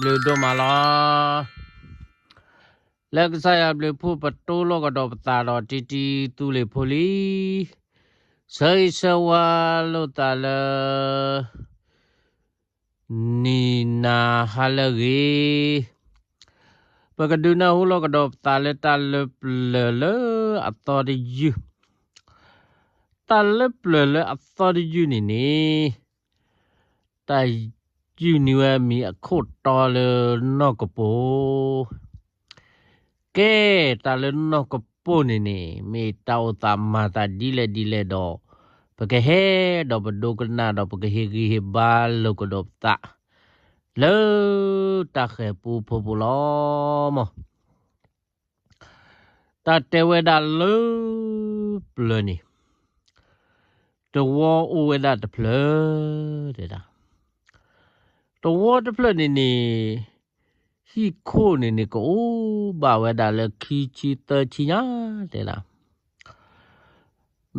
ဘျုးဒိၣ်မးလီၤ. လၢကစၢ်ယွၤဘျုးဖှိၣ်ပတိလိာ်ကဒီးပသးဒီးတံတံသူလ့ၤဖိလံ, ဆၢဂ့ၤဆၢဝါလိာ်သးလၢ နံၤနၤဟါလၢအဂ့ၤ, ပကဒုးနၢ်ဟူလိာ်ကဒီးပသးလၢတၢ်လၢပျၢၤလၢအသီတယုၢ်, တၢ်လၢပျၢၤလၢအသီတယုၢ်န့ၣ်န့ၣ် တၢ်ယုၢ်န့ၢ်ဝဲအမံၤအခိၣ်တီလၢနီၢ်ကပိာ်, ကဲ တၢ်လၢနီၢ်ကပိာ်န့ၣ်န့ၣ် မ့ၢ်တၢ်အိၣ်သးမၤသးဒ်လဲၣ်ဒ်လဲၣ်ဒီး ပကဟဲဒီးပဒိကနၣ်ဒီးပကဟ့ၣ်ဂံၢ်ဟ့ၣ်ဘါလိာ်ကဒီးပသး လၢတၢ်ဃဲၤပူဖိပူၤလီၤမး. တၢ်တဲဝဲဒၣ်လၢပျၢၤန့ၣ် တဝီအိၣ်ဝဲဒၣ်တဖျၢၣ် တဲဒၣ်, တဝီတဖျၢၣ်န့ၣ်န့ၣ် ဟံၣ်ခိၣ်န့ၣ်န့ၣ် ကအိၣ်ဘၣ်ဝဲဒၣ်လၢခံဆံသၢဆံညါ တဲဒၣ်,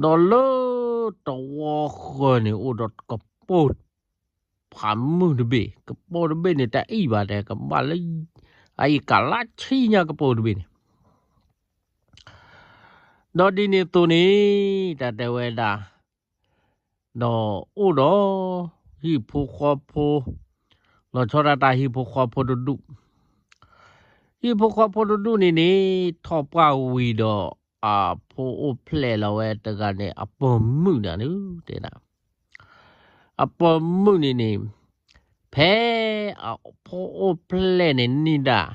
ဒီးလၢတဝီဃၢၤန့ၣ် အိၣ်ဒီးကပိာ်ဖးမုၢ်တဘ့ၣ်, ကပိာ်တဘ့ၣ်န့ၣ် တအံၣ်ဘၣ်တဲ ကဘၣ်လၢ အအံၣ်ကလါဆံညါကပိာ်တဘ့ၣ်န့ၣ် ဒီးဒ်န့ၣ်အသိးန့ၣ် တၢ်တဲဝဲဒၣ်, ဒီးအိၣ်ဒီး ဟံၣ်ဖိဃီဖိ, လီၤဆီဒၣ်တၢ်ဟံၣ်ဖိဃီဖိတဒူၣ်, ဟံၣ်ဖိဃီဖိတဒူၣ်န့ၣ်န့ၣ် ထီၣ်ပှၢ်ဝံၤဒီး အဖိအိၣ်ဖျဲၣ်လီၤဝဲတဂၤန့ၣ် အပိာ်မုၣ်န့ၣ် တဲဒၣ်, အပိာ်မုၣ်န့ၣ်န့ၣ် ဖဲအဖိအိၣ်ဖျဲၣ်န့ၣ်နံၣ်ဒၣ်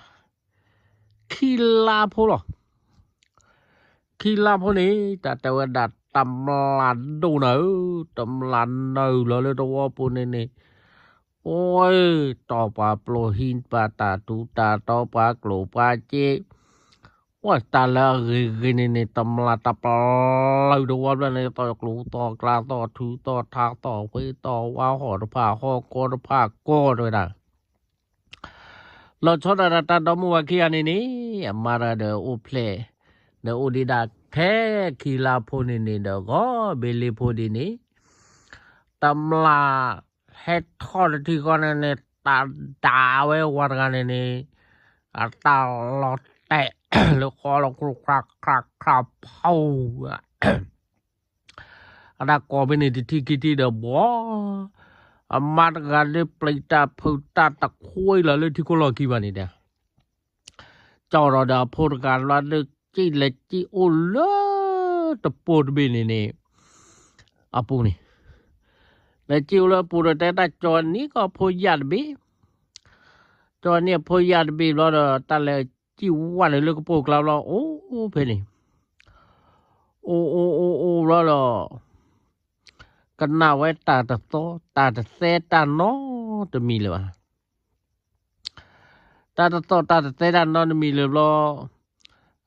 ခံလါဖိလီၤ. ခံလါဖိန့ၣ် တၢ်တဲဝဲဒၣ်တမျၢ်ဒိၣ်နၤဧၢ, တမျၢ်နုာ်လီၤလၢတဝီပူၤန့ၣ်န့ၣ်, အိ တီၢ်ပှၤပျိၤဟံၣ်ပှၤတၢ်ထူးတၢ်တီၤပှၤကျိၣ်ပှၤစ့, အိ တၢ်လၢအဂ့ၤဂ့ၤန့ၣ်န့ၣ် တမျၢ်တပျၢၤတဝီဘျီန့ၣ် သီၣ်ကျိၤသီၣ်ကျါသီၣ်ထူသီၣ်ထါသီၣ်ဖှ့သီၣ်ဝါဟီၣ်တဖၣ်ဟီၣ်ကီတဖၣ်ကီတဝဲဒၣ် လီၤဆီဒၣ်တၢ်တၢ်ဒီမါဝၤခံဂၤန့ၣ်န့ၣ် အမါတဂၤဒီးအိၣ်ဖျဲၣ်, ဒီးအိၣ်ဒံးဒၣ်ထဲခံလါဖိန့ၣ်န့ၣ်ဒီး ဂီၤဘ့လ့ဖိဒ်န့ၣ်, တမျၢ်ဟဲထီၣ်တထံၣ်ဃီန့ၣ်န့ၣ် တၢ်ဒၣ်ဝဲဝၤတဂၤန့ၣ်န့ၣ်, အတၢ်လီၤတဲာ်လၢဃီလီၤ ခရူၣ်ခရၣ်ခရၣ်ခရၣ်ဖီ အတၢ်ကိးဖဲန့ၣ်တထံၣ်ခံထံၣ်ဒီးဘှီ, အမါတဂၤလၢပျံၤတၢ်ဖုးတၢ်တခွံလီၤလၢထံခိၣ်လီၢ်ခံဘၣ်န့ၣ်ဒီး, ကၠီဒီးဒီးအဖိတဂၤလီၤဒီးစံၣ်လဲၤစံၣ်အိၣ်လၢတပိာ်တဘ့ၣ်န့ၣ်န့ၣ်, အပူၤန့ၣ်, လဲၤစံၣ်အိၣ်လၢအပူၤဒီးတဲတၢ်ကၠီန့ၣ်ကီၢ်ဖိယၣ်တဘ့ၣ်, ကၠီန့ၣ်အဖိယၣ်တဘ့ၣ်ဘျီဒီး တၢ်လဲၤစံၣ်ဝဲန့ၣ်လၢကပိာ်ကျါဘျီ အိၣ်ဖဲန့ၣ် အိၣ်အိၣ်အိၣ်အိၣ်ဘျီဒီး, ကနၣ်ဝဲတၢ်တသီၣ်တၢ်တသဲတၢ်နီတမံၤလၢၤဘၣ်. တၢ်တသီၣ်တၢ်တသဲတၢ်နီတမံၤလၢၤဘျီ,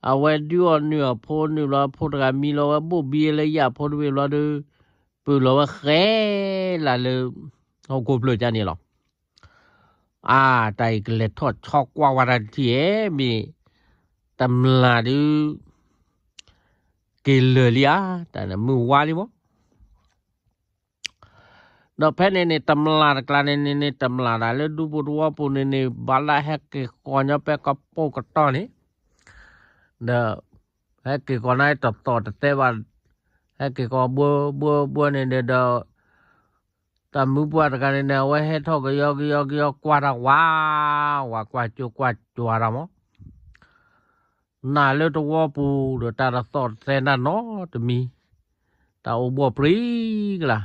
အဝဲဒုးအီၣ်နုာ်အဖိနုာ်ဘျီ ဖိတဂၤမံလီၤဝဲဘိၣ်ဘံလၢယၣ်ဖိတဘ့ၣ်ဘျီဒီး, ပုၢ်လီၤဝဲဃဲလၢ်လၢ ဟီၣ်ခိၣ်ဖျၢၣ်ကန့ၣ်လီၤ. အါ, တၢ်အံၤကလဲၤထီၣ်ဆီကွၢ်ဝဲတၢ်တထံၣ်ဧဲ, မ့ၢ်တမျၢ်ဒုး က့ၤလၢာ်လံဧါ, တၢ်န့ၣ်မုၢ်ဝါလံမး. ဒီးဖဲန့ၣ်န့ၣ် တမျၢ်တကျါန့ၣ်န့ၣ်န့ၣ် တမျၢ်တၢ်လၢဒူပူၤတဝီပူၤန့ၣ်န့ၣ် ဘၣ်လၢဟဲက့ၤဃီၤညီဖဲကပိာ်ကတီၢ်န့ၣ်, ဒီး ဟဲက့ၤဃီၤန့ၣ်တသီၣ်တသဲဘၣ်, ဟဲက့ၤဃီၤဘှၢဘှၢဘှၢန့ၣ်ဒီး တၢ်မုၢ်ပှၢ်တဂၤန့ၣ်န့ၣ် အဝဲဟဲထီၣ်ကယီကယီကယီကွၢ်တၢ်ဝး, ဝးကွၢ်ကၠိကွၢ်ကၠွၤတၢ်မး, နၤလၢတဝီပူၤဒီးတၢ်တသီၣ်တသဲနၢ်နီတမံၤ, တၢ်အိၣ်ဘှီၣ်ပြံကလါ,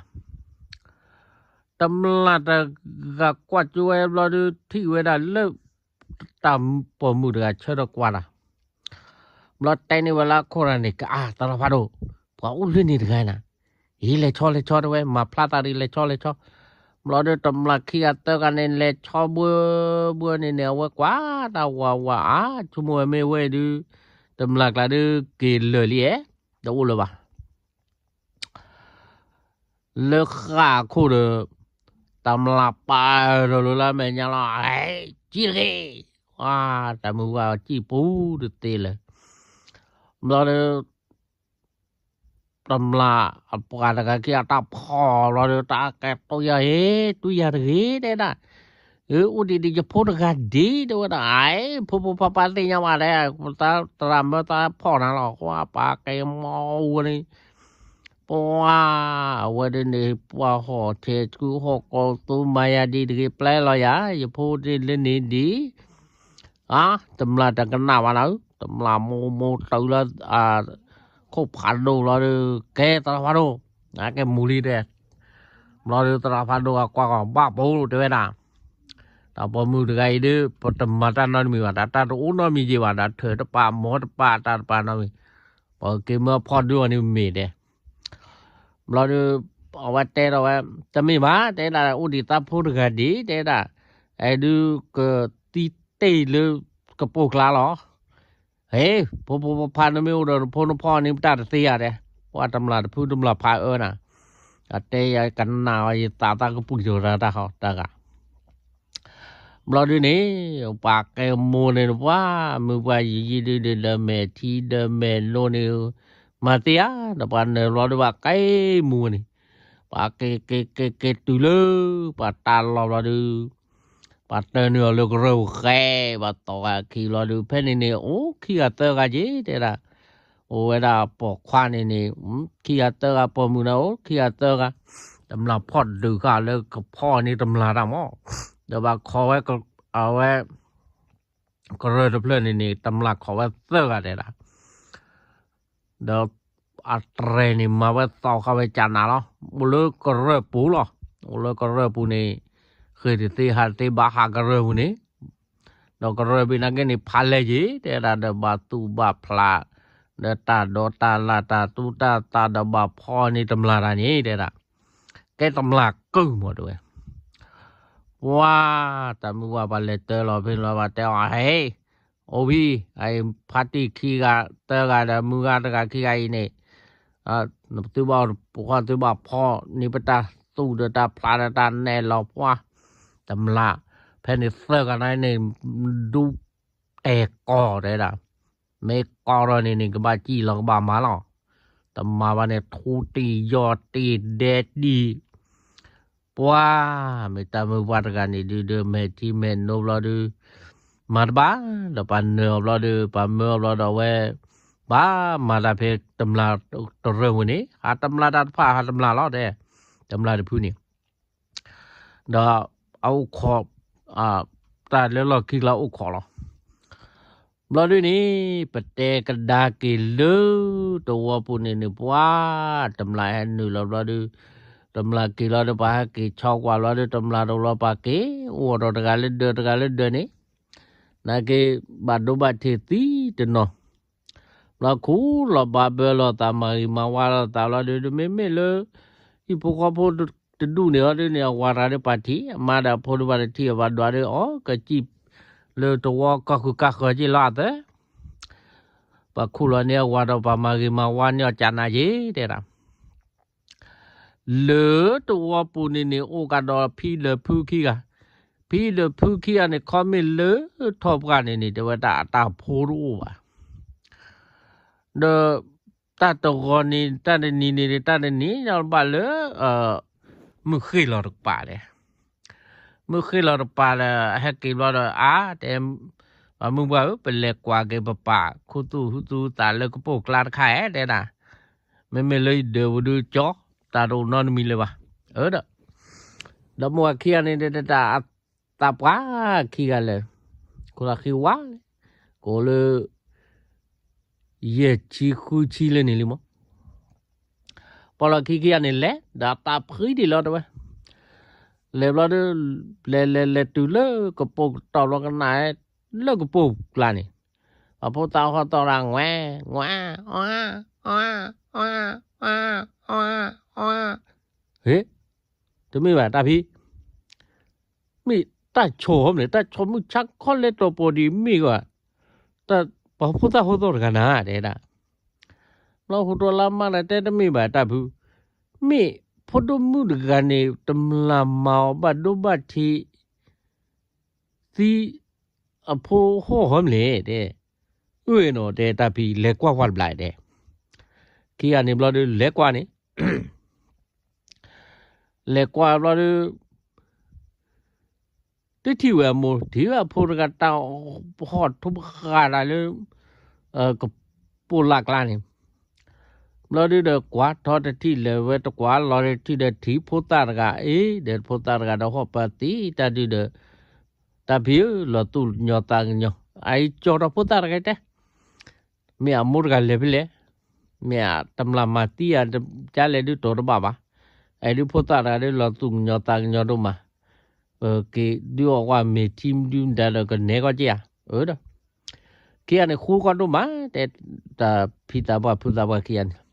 တမျၢ်တဂၤကွၢ်ကၠိဝဲဘျီဒီး ထံၣ်ဝဲဒၣ်လၢ တၢ်ပိာ်မုၣ်တဂၤဆၢထၢၣ်ကွၢ်တၢ် ဘျီတဲန့ၢ်ဝဲလၢအခိၣ်တဂၤန့ၣ် ကအါ သရၣ်ဖးဒိၣ်, ပှၤအိၣ်လၢန့ၣ်တဂၤနၤ, အံၤလဲၤဆီလဲၤဆီတဲဝဲ မၤဖျါသးဒ်လဲၤဆီလဲၤဆီ, ဘျီဒီးတမျၢ်ခံဂၤသၢဂၤန့ၣ် လဲၤဆီဘှၢဘှၢန့ၣ်န့ၣ် အဝဲကွၢ်တၢ်ဝးဝးအါ, ဆိကမိၣ်ဝဲမ့ၢ်ဝဲအံၤဒုး, တမျၢ်ကျါဒုးက့ၤလၢာ်လံဧဲ, တအိၣ်လၢၤဘၣ် လၢဃၣ်ခိၣ်ဒီး, တမျၢ်ပာ်ဒီးလၢလၢမဲာ်ညါလီၤ, စံၣ်တဂ့ၤ, တၢ်မုၢ်ဝါစံၣ်ပူၤတသ့လၢၤ, ဘျီဒီး တမျၢ်အပှၤတဂၤခံဂၤတၢ်ဖီၣ်ဘျီဒီး တၢ်ကဲတူၢ်ယၤဧ့, တူၢ်ယၤတဂ့ၤတဲဒၣ်, အိၣ်ဒံးဒံးယဖိတဂၤဒံး တဲဝဲဒၣ်, အဖိဖိဖါဖါသ့ၣ်ညါဘၣ်ဒဲး, သရၣ်မၢသးဖီၣ်နၤလီၤ, ပှၤပာ်ကဲမီဝဲန့ၣ်, ပှၤ အဝဲဒ်န့ၣ် ပှၤဟီၣ်ထဲးဆူဟီၣ်ကီၢ်သူမၤယၤဒံးတဂ့ၤ ပျဲလီၤယၤ ယဖိဒ်လၢန့ၣ်ဒံး, အါ တမျၢ်တကနၣ်ဘၣ်နၤဧၢ, တမျၢ်မိၢ်မိၢ်တုၤလၢ အ ခိၣ်ဖးဒိၣ်လီၤဒီး ကဲသရၣ်ဖးဒိၣ်, အကဲမူၤလံတဲ, ဘျီဒီးသရၣ်ဖးဒိၣ်ကကွၢ်ကီၢ်ဘၣ်ပိၤတဲဝဲဒၣ်, တၢ်ပိာ်မုၣ်တဂၤအံၤဒီး ပတမၤတၢ်နီတမံၤဘၣ်, တၢ်တအိၣ်နီတမံၤက့ၤဘၣ်, တၢ်ထၢၣ်တပာ် မီတပာ် တၢ်တပာ်နီတမံၤ, ပက့ၤမၢဖီဒုအီၤန့ၣ်မ့ၢ်တဲ, ဘျီဒီး အဝဲတဲဒီးဝဲ, တမ့ၢ်ဘၣ် တဲဒၣ် အိၣ်ဒံးသးဖိတဂၤဒံး တဲဒၣ်, အဲဒုးကသံတ့ၢ်လၢကပိာ်ကျါလီၤ ဟ့ၣ် ဖိဖိဖါဖါနမ့ၢ်အိၣ်ဒီးနဖိနဖီန့ၣ် ပတၢ်တသ့ယၤဒဲး, ပှၤတမျၢ်တဖုတမျၢ်ဖးအၢနၤ, အတဲယကနၣ်အီၤ ယသးသးကပှံၢ်ကၢၤတၢ်တၢ်ဃီတၢ်ဂၤ, ဘျီဒုန့ၣ် ပှၤကဲမိၢ်န့ၣ် ပှၤမုၢ်ပှၤယံၤယံၤဒုဒီး ဒီးမဲာ်ထံဒီးမဲာ်နိန့ၣ် မၤသ့ဧါ, ဒီးပှၤနၢၤဘျီဒီးပှၤကဲမိၢ်န့ၣ်, ပှၤက့ၤက့ၤက့ၤက့ၤတုၤလၢ ပှၤတၢ်လီၢ်ဘျီဒု ပှၤတၢနုာ်အီၤလၢကရၢၢ်ပူၤဃဲ, ပှၤသီဂၤခံဘျီဒု ဖဲန့ၣ်န့ၣ် အိၣ်ခံဂၤသၢဂၤက့ၤ တဲဒၣ်, အိၣ်ဝဲဒၣ်ပိာ်ခွါန့ၣ်န့ၣ်, ခံဂၤသၢဂၤ ပိာ်မုၣ်န့ၣ် အိၣ်ခံဂၤသၢဂၤ, တမျၢ်ဖီၣ်ဒုးဃာ်လၢကဖီန့ၣ်တမျၢ်တၢ်မး, ဒီးဘၣ်ခိးဝဲ အဝဲ ကရၢၢ်တဖျၢၣ်န့ၣ်န့ၣ် တမျၢ်ခိးဝဲသၢဂၤတဲဒၣ် ဒီးအတြဲၤန့ၣ် မၤဝဲသီဃာ်ဝဲကနၤလီၤ, အိၣ်လၢကရၢၢ်ပူၤလီၤ, အိၣ်လၢကရၢၢ်ပူၤန့ၣ်, ဃ့ၢ်တသ့ဟးတသ့ဘၣ်ဟးကရၢၢ်ပူၤန့ၣ်, ဒီးကရၢၢ်ဘ့ၣ်နာ်က့န့ၣ် ဖးလဲၢ်က့ၤ တဲဒၣ်ဒီး ဘၣ်သူၣ်ဘၣ်ဖျး, ဒီးတၢ်ဒိးတၢ်လၢ်တၢ်သူၣ်တၢ်သးဒီးဘၣ်ဖီန့ၣ်တမျၢ်တၢ်န့ၣ် တဲဒၣ်, ကဲတမျၢ်ကုၢ်မးတဲဝဲ ပှၤ တၢ်မုၢ်ဝါပှၤလဲၤတၢလီၤဖဲလီၤ ပှၤတဲအီၤ ဟဲ, အိၣ်ဖံ, ဖါတံၢ်ခံဂၤသၢဂၤဒီးမုၢ်ဂၤတဂၤခံဂၤအံၤန့ၣ်, သုဘၣ်အိၣ်သုဘၣ်ဖီန့ၣ် ပတၢ်သူၣ်ဒီးတၢ်ဖျးဒီးတၢ်နဲၣ်လီၤပှၤ, တမျၢ်, ဖဲန့ၣ်သၢဂၤန့ၣ် ဒူတဲာ်ကီၢ်တဲဒၣ်, မ့ၢ်ကီၢ်ထီၣ်န့ၣ်န့ၣ် ကဘၣ်စံၣ်လီၤကဘၣ်မၤလီၤ, တမၤဘၣ်န့ၣ် ထူတံၢ်ယီၢ်တံၢ်ဒဲတံၢ် ပှၤ မ့ၢ်တၢ်မုၢ်ပှၤတဂၤန့ၣ်ဒုးဒီး မဲာ်ထံမဲာ်နိဘျီဒုး မၤတဘၣ်, ဒီးပှၤနၢၤအီၤဘျီဒီး ပှၤမၢအီၤဘျီဒီးအဝဲ ဘၣ်မၤတၢ်ဖဲတမျၢ်တရၢၢ်ပူၤန့ၣ် ဟးတမျၢ်တၢ်တဖၣ်ဟးတမျၢ်လီၤတဲ, တမျၢ်တဖုန့ၣ် ဒီးအအိၣ်ခိး တၢ်လၢလီၢ်ခံကျါအိၣ်ခိးလီၤ. ဘျီဒုးန့ၣ် ပတဲကဒါက့ၤလၢတဝီပူၤန့ၣ်န့ၣ် ပှၤ တမျၢ်ဟဲနုာ်လီၤဘျီဒုး, တမျၢ်က့ၤလီၤဒီး ပှၤဟဲက့ၤဆီကွၢ်လီၤဒီး တမျၢ်တလီၤပှၤက့ၤ, အိၣ်ဒီးတဂၤလၢဒၢး တဂၤလၢဒၢးန့ၣ်, နာ်က့ ဘၣ်ဒိဘၣ်ထံးသံတနီၤ ဘျီခူၣ်လီၤဘၣ်ဘၢလီၤသး မၤဂ့ၤမၤဝါလီၤသးလီၤဒီး မ့မ့ၢ်လၢ ဟံၣ်ဖိဃီဖိတဒူၣ်န့ၣ်အီၤဒ်န့ၣ် အဝၤတဂၤဒီးပှၤထံၣ် အမါဒီးအဖိဒီးပှၤတထံၣ်အဘၣ်ဒွးဒီး အီ ကစံၣ်လၢတဝီကီၢ်ဃုာ်ကၢ်ဃၢၤက့ၤလီၤအသၢ ပှၤခူၣ်လီၤန့ၢ်အဝၤဒီးပှၤမၤဂ့ၤမၤဝါန့ၢ်အီၤကနၤက့ၤ တဲဒၣ် လၢတဝီပူၤန့ၣ်န့ၣ် အိၣ်ကဒီးဖံဒီးဖုခံဂၤ, ဖံဒီးဖုခံဂၤန့ၣ် ခီမ့ၢ်လၢထီၣ်ပှၢ်န့ၣ်န့ၣ် တဲဝဲဒၣ်အတၢ်ဖိတအိၣ်ဘၣ်. ဒီးတၢ်တဂီၤန့ၣ် တၢ်တနံၤန့ၣ် တၢ်တနံၤညါဘၣ်လၢ မုၢ်ဃ့ၢ်လီၤတကပၤလဲၣ်. မုၢ်ဃ့ၢ်လီၤတကပၤဒီး ဟဲက့ၤဘျီဒီး အါ တဲ ပှၤမုၢ်ပှၢ်ဧၢ ပလဲၤကွၢ်က့ၤပပၢ် ခူသူၣ်ဟူသူၣ်သးလၢကပိာ်ကျါတခါဧဲ တဲဒၣ် မ့မ့ၢ်လၢယဒၢးပူၤဒုးကၠီ တၢ်တအိၣ်နီတမံၤလၢၤဘၣ်. အၢ ဒီး ဒီးမိၢ်ခံဂၤန့ၣ် တၢ်သးပှၢ်ခံဂၤလဲၣ်, ခိၣ်သးဃံဝါလဲၣ်, ကိးလၢ ယဲၢ်ဆံဃုဆံလၢန့ၣ်လံမး, ပီၢ်လီၤခံခံဂၤန့ၣ်လဲၤ ဒီးအသးဖှံဒံးလီၤတဲဝဲ, လဲၤဘျီဒီး လဲၤလဲၤလဲၤတုၤလၢကပိာ်ကတီၢ်ဘျီကနၣ် လၢကပိာ်ကျါန့ၣ်, ပှၤဖိသၣ်ဟီၣ်သီၣ်ဒၣ် ငွဲ ငွဲ အီ အီ အီ အီ အီ အီ ဟ့ၣ်, တမ့ၢ်ဘၣ်တၢ်ဖံ, မ့ၢ်တၢ်ဆိၣ်မ့ၢ် တၢ်ဆိၣ်မုၢ်ဆါခီလဲၤတီၤပီၤဒံးမ့ၢ်ကွၢ်, တၢ်ပှၤဖိသၣ်ဟီၣ်သီၣ်တဂၤနၤ တဲဒၣ်, ဘျီဟူးတီလါမါဒီးတဲတမ့ၢ်ဘၣ်တၢ်ဖု, မ့ၢ်ဖိဒိၣ်မုၣ်တဂၤန့ၣ် တမျၢ်မၤအီၤဘၣ်ဒိဘၣ်ထံး သံ အဖိဟီၣ်ဟီမ့ၢ်လဲၣ် တဲ, အၢနီၤ တဲတၢ်ဖံ လဲၤကွၢ်ကွၢ်တဘျီတဲ, ခံဂၤန့ၣ်ဘျီဒီး လဲၤကွၢ်န့ၣ် လဲၤကွၢ်ဘျီဒီး တထံၣ်ဝဲအမိၢ် ထံၣ်ဝဲအဖိတဂၤတၢ်ဟီၣ်ထူၣ်ပဃာ်တၢ်လၢ ကပိာ်လၢ်ကျါန့ၣ် ဘျီဒုဒီးကွၢ်ထီၣ်တထံၣ်လဲၤဝဲတကွၢ်လီၤတထံၣ်ဒီးထံၣ်ဖိသၣ်တဂၤ အ့ ဒီးဖိသၣ်တဂၤဒီးဟီၣ်ပၢသံတၢ်ဒုဒီး တၢ်ဖံဧၢ လီၤသူၣ်ကညီၤသးကညီၤ အအံၤကၠီၤဒီးဖိသၣ်တဂၤတဲ မ့ၢ်အမိၢ်တဂၤလဲၤဖဲလဲၣ်, မ့ၢ်အတမျၢ်မၤသံအကၢ်လဲၣ်ဒုးတိၤတဘၣ်ဘၣ်, အအံၤဒုးဖိသၣ်တဂၤဒုးလီၤသူၣ်ကညီၤသးကညီၤဒိၣ်မး, က့ၤဒုးအီၣ်ကွၢ်မ့ၤထံဒုးမတၤဒီးကနဲကီၢ်က့ဧါ, အၢဒီး ခံဂၤန့ၣ်ဃူကီၢ်ဒိၣ်မး တဲ တၢ်ဖံသးပှၢ်ဖုသးပှၢ်ခံဂၤန့ၣ်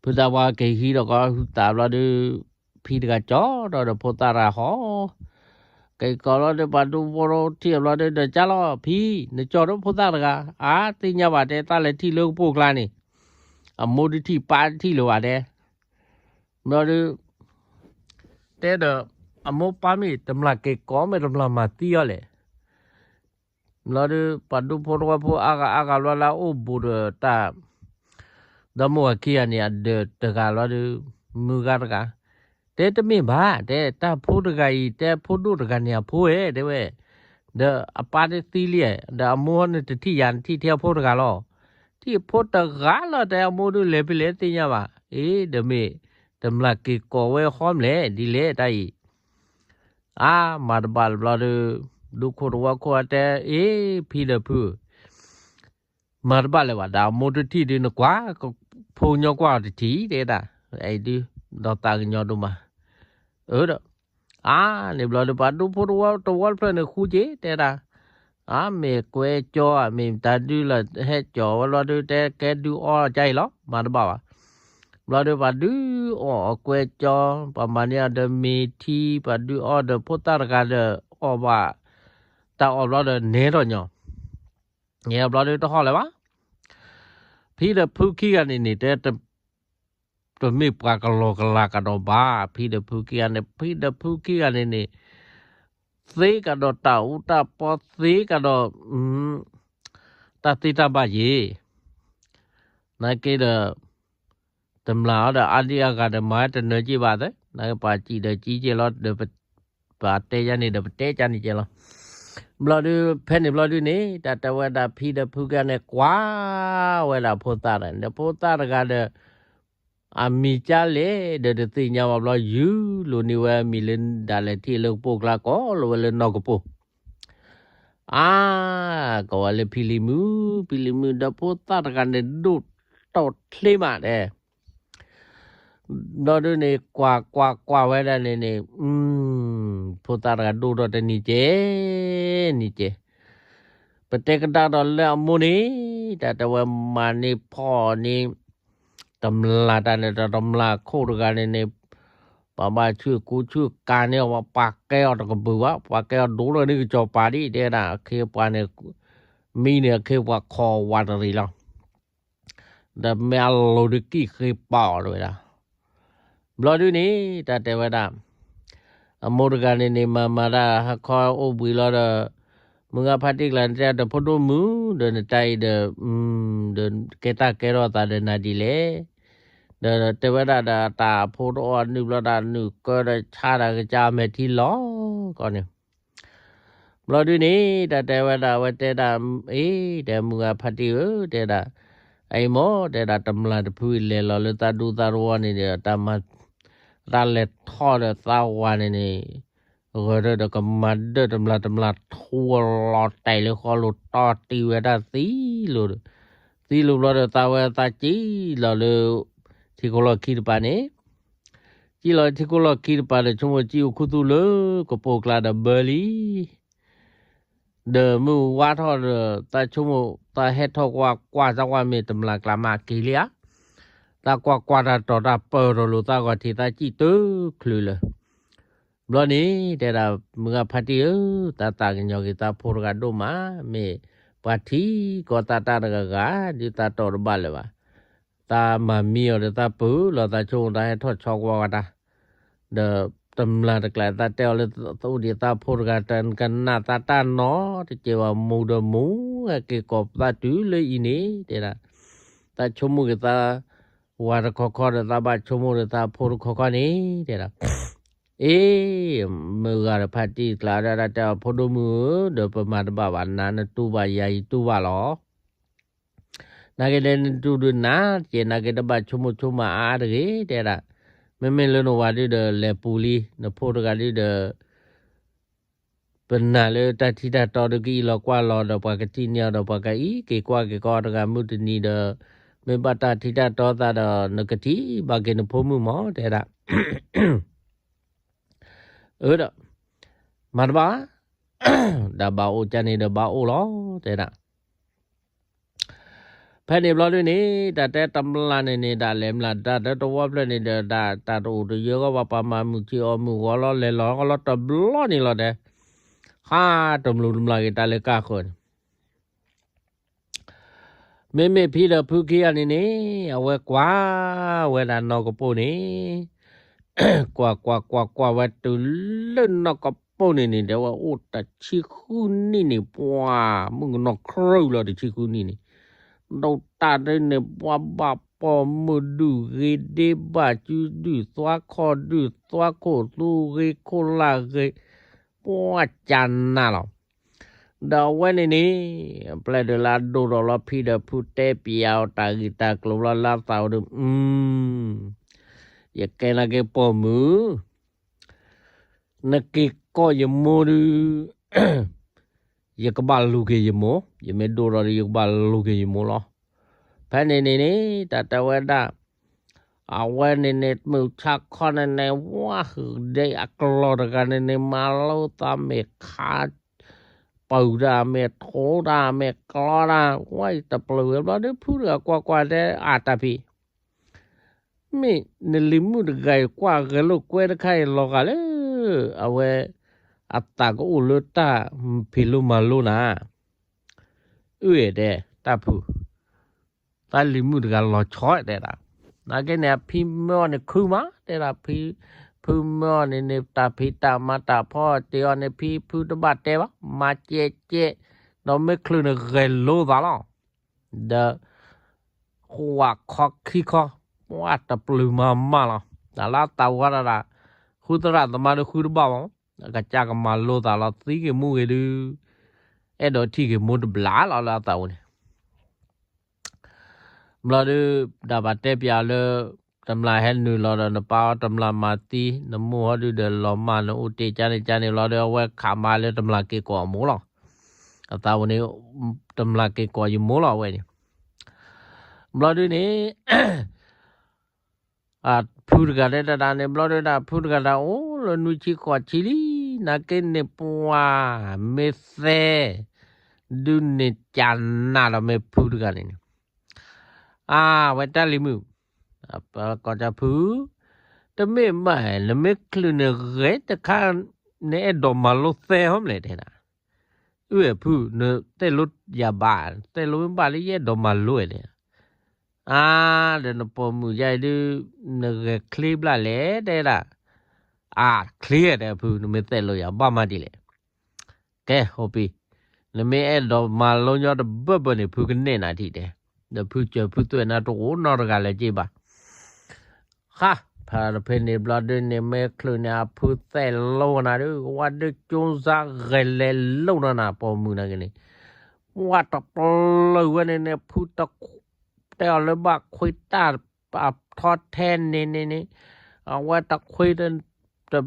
ဖုသးပှၢ်က့ၤဟံးဒီးကီၢ်ဟုသးဘျီဒုး ဖံတဂၤကၠီၤဒီးဒီးဖိသၣ်တဂၤဟီၣ်, က့ၤကီးဘျီဒုး ပှၤဒူဖိထံၣ်ဘျီဒုး ဒီးကၢ်လီၤ ဖံ နကၠီၤဒီးဖိသၣ်တဂၤ အါသ့ၣ်ညါဘၣ်တဲ သးလဲၤထံၣ်လၢကပိာ်ကျါန့ၣ်, အမိၢ်ဒုးထံၣ်ပၢ်တထံၣ်လၢၤဘၣ်တဲ, ဘျီဒုး တဲဒီး အမိၢ်ပၢ်မ့ၢ်တမျၢ်က့ၤကီး မ့ၢ်တမျၢ်မၤသံအီၤလဲၣ် ဘျီဒုး ပှၤဒူဖိတဝီဖိအါဂၤအါဂၤဘျီလၢအအိၣ်ဘူးဒီးတၢ် ဒီမိၢ်ဝၤခံဂၤန့ၣ် အဒၢးတဂၤဘျီဒုး မုၢ်ဂၤတဂၤ, တဲတမ့ၢ်ဘၣ် တဲတၢ်ဖိတဂၤအံၤ တဲဖိဒိၣ်တဂၤန့ၣ်အဖိဧဲ တဲဝဲ, ဒီးအပၢ်တသံလံ, ဒီးအမိၢ်နတထံၣ်ယၤ နထံၣ်ထဲအဖိတဂၤလီၤ, ထံၣ်အဖိတဂၤလီၤ တဲအမိၢ်ဒုးလဲၤဖဲလဲၣ်သ့ၣ်ညါဘၣ်, အ့ ဒီးမ့ၢ် တမျၢ်က့ၤကီးဝဲဃီမလဲၣ် ဒ်လဲၣ်တၢ်အံၤ အါ မၤတဘၣ်လၢၤဘျီဒုး ဒူခိၣ်တဝီခိၣ်အတဲ အ့ ဖံဒီးဖု မၤတဘၣ်လၢၤဘၣ် ဒီးအမိၢ်တထံၣ်ဒုးနကွၢ် ဖိညီကွၢ်အီၤတထံၣ် တဲဒၣ်, အံၤဒုး ဒီးသးကညီၤဒိၣ်မး, အၢဒီး အါန့ၣ်ဘျီဒုး ပှၤဒူဖိတဝီတဝီတဖျၢၣ်န့ၣ်ဃူက့ၤ တဲဒၣ်, အါ မ့ၢ်ကွဲကၠီၤ မ့ၢ်မတၤဒုးလီၤ ဟဲကၠီၤဝဲဘျီဒုး တဲကဲဒုးအီၣ်ကါအံၤလီၤ မၤတဘၣ်ဘၣ် ဘျီဒုး ပှၤဒုးအီၣ်အကွဲကၠီၤ ပှၤမၤန့ၢ်အီၤဒီးမ့ၤထံ ပှၤဒုးအီၣ်ဒီးဖိသၣ်တဂၤဒီး အီၣ်ဘၣ် တၢ်အီၣ်ဘျီဒီးနဲထီၣ်ညီ, နဲဘျီဒုးတဟီၣ်လၢၤဘၣ်, ဖံဒီးဖုခံဂၤန့ၣ်န့ၣ် တဲ တမ့ၢ်ပှၤကလီကလၤကဒီးဘၣ်, ဖံဒီးဖုခံဂၤန့ၣ် ဖံဒီးဖုခံဂၤန့ၣ်န့ၣ် သ့ကဒီးတၢ်အူတၢ်ပီ သ့ကဒီး တၢ်သ့တၢ်ဘၣ်ယ့ၤ, နာ်က့ဒီး တမျၢ်အီၤဒီးအါဒံအါဂၤဒီးမၤတနၢၤက့ဘၣ်သ့, နာ်က့ပှၤစံးဒီးစံးက့လီၤဒီး ပှၤတဲယါန့ၣ်ဒီးပတဲကန့ၣ်က့လီၤ, ဘျီဒုး ဖဲန့ၣ်ဘျီဒုးန့ၣ် တၢ်တဲဝဲဒၣ်ဖံဒီးဖုခံဂၤန့ၣ် ကွၢ်ဝဲဒၣ်ဖိသၣ်ဒီး ဖိသၣ်တဂၤဒီး အမံၤကၢ်လဲၣ်ဒီးတသ့ၣ်ညါဘၣ်ဘျီ ယူၤလိာ်န့ၢ်ဝဲအမံၤလၢဒၣ်လဲာ်ထံၣ်လၢကပိာ်ကျါ ကိးလီၤဝဲလၢနီၢ်ကပိာ်, အါ ကိးဝဲလၢဖံလံၤမုၢ် ဖံလံၤမုၢ်ဒီးဖိသၣ်တဂၤန့ၣ် ဒိၣ်တီၢ်ချ့မးတဲ ဘျီဒုးန့ၣ် ကွၢ်ကွၢ်ကွၢ်ဝဲဒၣ်န့ၣ်န့ၣ် ဖိသၣ်တဂၤဒိၣ်ထီၣ်တနံၤကဲ နံၤကဲ, ပတဲကဒါဒီးလၢအမိၢ်န့ၣ် တၢ်တဲဝဲမၤန့ၢ်ဖီၣ်န့ၢ် တမျၢ်တၢ်န့ၣ် တမျၢ်ခိၣ်တဂၤန့ၣ်န့ၣ် ပှၤဘၣ်ဆူၣ်ကူဆူၣ်ကၤန့ၢ်အီၤ ပှၤကဲအီၤတကပုာ်ဘၣ် ပှၤကဲအီၤဒိၣ်လၢန့ၣ်ကစီၤပၤဒ်တဲဒၣ် အခ့အပှၤန့ၣ် မံန့ၣ် အခ့အပှၤခိးဝးတရံးလီၤ ဒီးမ့ၢ်အလိၤဒုးကံၣ်ဃ့ပာ်အီၤတဝဲဒၣ်, ဘျီဒုးန့ၣ် တၢ်တဲဝဲဒၣ် အမိၢ်တဂၤန့ၣ်န့ၣ် မၤမၤတၢ်ဟါခီအိၣ်ဘှံးလီၤဒီး မုၢ်ဂၤဖါတံၢ်ကျါန့ၣ် တဲဒီးဖိဒိၣ်မုၣ် ဒီးနတၢ်အံၤဒီး ဒီးကဲတၢ်ကဲထီၣ်သးဒီးနၤဒ်လဲၣ်, ဒီးတဲဝဲဒၣ်ဒီးတၢ်အဖိတအိၣ်အနုာ်ဘျီဒီး နုာ်ကၢဒီးဆါတၢ်ကစၢ်မဲာ်ထံလီၤကီးန့ၣ် ဘျီဒုးန့ၣ် တၢ်တဲဝဲဒၣ် အဝဲတဲဒၣ် အ့ တဲမုၢ်ဂၤဖါတံၢ်ဧၢ တဲဒၣ်, အအံၤမ့ၢ် တဲဒၣ် တမျၢ်တဖုအံၤလဲၤလီၤလၢသးဒူသးတဝီန့ၣ်ဒီး တၢ်မၤ တၢ်လဲၤထီၣ်ဒီးသးဝၤန့ၣ်န့ၣ် ဂၢၢ်ထၢၣ်ဒီးကမၤဒၢၣ်တမျၢ်တမျၢ်ထူလီၤတဲာ်လၢဃီလိၤတီတံၢ်ဝဲဒၣ်သံလိၤဒီး သံလိၤဘျီဒီးသးဝဲသးစံၣ်လီၤလၢ ထံခိၣ်လီၢ်ခံတပၤန့ၣ် စံၣ်လီၤထံခိၣ်လီၢ်ခံတပၤဒီး ဆိကမိၣ်စံၣ်အိၣ်ခူသူၣ်လၢကပိာ်ကျါဒီးဘၢလံ, ဒီးမုၢ်ဝါထီၣ်ဒီး သးဆိကမိၣ် သးဟဲထီၣ်ကွၢ်ကွၢ်သးကွၢ်မ့ၢ်တမျၢ်ကျါမးက့ၤလံဧါ, သးကွၢ်ကွၢ်တၢ်တီၤတၢ်ပၢၢ်ထီၣ်လိာ်သးဂီၤထံးသးစံၣ်တချုးလၢၤ, ဘျီန့ၣ် တဲဒၣ် မုၢ်ဂၤဖါတံၢ်ဧၢ, သးသးကညီၤက့ၤသးဖိတဂၤဒိၣ်မး, မ့ၢ်ပှၤထံၣ်ကီးသးတၢ်တဂၤဂၤ ဒုးသးတီၤတဘၣ်လၢၤဘၣ်. သးမၤမံအီၤဒီးသးပၢၢ်လီၤသးဆိကမိၣ်သးဟဲထီၣ်ဆီကွၢ်ဝဲတၢ်, ဒီးတမျၢ်တကျါသးတဲအီၤလၢသးအိၣ်ဒံးသးဖိတဂၤတကနၣ်သးတၢ်နီတစဲးဘၣ် မူဒီးမူ ဟဲက့ၤကိးသးတုၤလၢအံၤန့ၣ် တဲဒၣ် သးဆိကမိၣ်က့ၤသးဝၤတခီခီဒီး သးဘၣ်ဆိကမိၣ်ဒီးသးဖိတခီခီန့ၣ် တဲဒၣ် အ့ မုၢ်ဂၤဒီးဖါတံၢ်ကျါဒၣ်တဲအီၤ ဖိဒိၣ်မုၣ်ဧၢ, ဒီးပမၤတဘၣ်ဘၣ်နၤ, နတူၢ်ဘၣ်ယၤ ယတူၢ်ဘၣ်လီၤ. နာ်က့ဒီးနတူၢ်ဒုးနၤကဲး, နာ်က့တဘၣ်ဆိကမိၣ်ဆိကမးအါတဂ့ၤ တဲဒၣ်. မ့မ့ၢ်လၢနဝၤဒုဒီးလဲၤပူၤလံ, နဖိတဂၤဒုဒီး ပနာ်လၢတၢ်ထံတၢ်တီဒီး ကအံးလီၤကွၢ်လီၤဒီး ပှၤကထံၣ်န့ၢ်အီၤဒီး ပှၤကအံးက့ၤကွၢ်က့ၤကီတဂၤမုၢ်တနံၤဒီး, မ့ၢ်ဘၣ်တၢ်ထံတၢ်တီသးဒီး နကထံၣ်ဘၣ်က့ၤနဖိမုၣ်မး တဲဒၣ်. အၢဒီး မၤတဘၣ်, ဒီးဘၣ်အိၣ်ကန့ၣ်ဒီးဘၣ်အိၣ်လီၤ တဲဒၣ်. ဖဲန့ၣ်ဘျီဒုန့ၣ် တၢ်တဲတမျၢ်န့ၣ်န့ၣ် ဒၣ်လဲၤမျၢ်တၢ်တဲတဝီဖျၢၣ်န့ၣ်ဒီး ဒၣ်တၢ်တအိၣ်တယၢဂီၢ်ဘၣ် ပှၤမၤမုာ်ဆံးအီၣ်မုာ်ဂီၤလီၤ လဲၤလီၤကီလီၤတဘျီန့ၣ်လီၤတဲ, ဟးတမျူးတမျၢ်က့ၤတၢ်လၢကၢ်ဃၢၤန့ၣ် မ့မ့ၢ်ဖံဒီးဖုခံဂၤန့ၣ်န့ၣ် အဝဲကွၢ်ဝဲဒၣ်နီၢ်ကပိာ်န့ၣ်, ကွၢ်ကွၢ်ကွၢ်ကွၢ်ဝဲတုၤလၢနီၢ်ကပိာ်န့ၣ်န့ၣ် တဲဝဲအိၣ်တဆံဃုနံၣ်န့ၣ် ပှၤမုၣ်ကနီၤခရူၣ်လီၤတဆံဃုနံၣ်န့ၣ်, ဒိၣ်တၢ်ဒ်န့ၣ် ပှၤဘၣ်ပိာ်မုၣ်ဒုၣ်ဂ့ၤဒ့ဘၣ်စုဒုၣ်သွါခီၣ်ဒုၣ်သွါခိၣ်သူဂ့ၤခိၣ်လၢ်ဂ့ၤ ပှၤကနၣ်လီၤ. ဒီးအဝဲန့ၣ်န့ၣ် ပျဲၢ်ဒုးလၢအဒိၣ်ထီၣ်လီၤဖံဒီးဖုတဲပၠးအီၤတၢ်ဂ့ၢ်တၢ်ကျိၤလီၤလၢအသးအိၣ်ဒီး, ယကဲနာ်က့ပိာ်မုၣ်, နက့ၤကိးယမိၢ်ဒုး, ယကဘၣ်လူၤက့ၤယမိၢ်, ယမ့ၢ်ဒိၣ်ထီၣ်ဒီး ယကဘၣ်လူၤက့ၤယမိၢ်လီၤ. ဖဲန့ၣ်န့ၣ်န့ၣ် တၢ်တဲဝဲဒၣ် အဝဲန့ၣ်န့ၣ် မုၢ်ဆါခီန့ၣ်န့ၣ် ဝါဟုၣ်ဒဲအကျီၢ်တဂၤန့ၣ်န့ၣ် မၤလိသးမ့ၢ်ခါ ပၢၢ်တၢ်မ့ၢ်ထိးတၢ်မ့ၢ်ကျီတၢ် ဝဲတပျုာ်ဝဲဘျီဒီး ဖုတဂၤကွၢ်ကွၢ်တဲအါတၢ်ဖံး မ့ၢ်နလံၤမုၣ်တဂၤအံၤကွၢ်ဂဲၤလိာ်ကွဲတခါအံၤလီၤဂာ်လၢ အဝဲ အသးကအိၣ်လၢတၢ်ဖံးလိမၤလိနၤ အုၣ်အဲၣ်တဲ တၢ်ဖု တၢ်လံၤမုၣ်တဂၤလီၤဆီတဲဒၣ်, နာ်က့န့ၣ် အဖံမၢအီၤန့ၣ်ခုမး တဲဒၣ်ဖံ, ဖုမၢအီၤန့ၣ်န့ၣ် တၢ်ဖံးတၢ်မၤတၢ်ဖီအီၤတ့ၢ်အီၤန့ၣ် ဖံဖုတဘၣ်တဲဘၣ် မၤကဲကဲ, ဒီးမ့ၢ်ချုးန့ၣ်ဂဲၤလိာ်သးလီၤ, ဒီး ဃိးဝးခီခံခီ, ပှၤတပျုာ်မၤမၢ်လီၤ, တၢ်လၢအသးဝါဒၣ်ဒၣ်, ဃုသရၣ်သမါဒီးဃုတဘၣ်ဘၣ်, အကစၢ်ကမၤလိသးလီၤ သံဂ့ၤမူဂ့ၤဒုး, အဲၣ်ဒိးထံၣ်က့ၤမိၢ်တဘျီလီၤလၢအသးဝဲန့ၣ် ဘျီဒုး ဒၣ်ဘၣ်တဲပၠးလၢ တမျၢ်ဟဲနုာ်လီၤဒီး နပၢ်အီၤတမျၢ်မၤသံ, နမိၢ်ဟီဒုးဒီးလီၤမၢ်နအိၣ်တ့ၢ်ကန့ၣ်ကန့ၣ်ဘျီဒီး အဝဲခးမၤလၢတမျၢ်က့ၤကိးအမိၢ်လီၤ. အသးဝဲန့ၣ် တမျၢ်က့ၤကိးယမိၢ်လီၤအဝဲန့ၣ် ဘျီဒုးန့ၣ် ဖုတဂၤဒဲးတဒၣ်န့ၣ် ဘျီဒုးဒၣ် ဖုတဂၤဒၣ်အိၣ်လၢနွံဆံဃိးဆံလံ, နာ်က့န့ၣ်ပှၤမ့ၢ်သဲ ဒုးန့ၣ်ကနၣ်ဒီးမ့ၢ်ဖုတဂၤန့ၣ်န့ၣ်, အါ ဝဲတၢ်လံၤမုၣ်, ကိးကဖု, တမ့ၢ်ဘၣ် နမ့ၢ်ချုးန့ၣ်ဂဲၤတခါ နအဲၣ်ဒိးမၤလိသဲဟီမလဲၣ်တဲဒၣ် အုၣ်ဖု နသဲလိယၤဘၣ်, သဲလိမ့ၢ်ဘၣ်လၢယအဲၣ်ဒိးမၤလိဝဲန့ၣ်, အါ ဒီးနပိာ်မုၣ်ယါအံၤဒုး နဂဲၤချ့ဘျၣ်လဲၣ်တဲဒၣ်, အါ ချ့တဲဖု နမ့ၢ်သဲလိယၤဘၣ်မၤဒ်လဲၣ်, ကဲ ဟိပံၤ, နမ့ၢ်အဲၣ်ဒိးမၤလိညီတဘၢဘၢန့ၣ် ဖုကနဲၣ်နၤထံၣ်တဲ, ဒီးဖုစၢၤဖုသွဲၣ်နၤတအိၣ်နီတဂၤလၢၤက့ဘၣ် ဃၣ် ဖဲဖဲန့ၣ်ဘျီဒုးန့ၣ် မ့ၢ်ချုးန့ၣ် အဖုသဲၣ်လိနၤဒုး ဝဲဒုးကၠိစါဂဲၤလဲၤလိနၤနၤ ပိာ်မုၣ်နာ်က့န့ၣ်, ဝဲတပျုာ်ဝဲန့ၣ်န့ၣ် ဖုတ တဲအီၤလၢဘၣ်ခွ့တၢ် အထီထဲန့ၣ်န့ၣ်န့ၣ်, အဝဲတခွ့ တ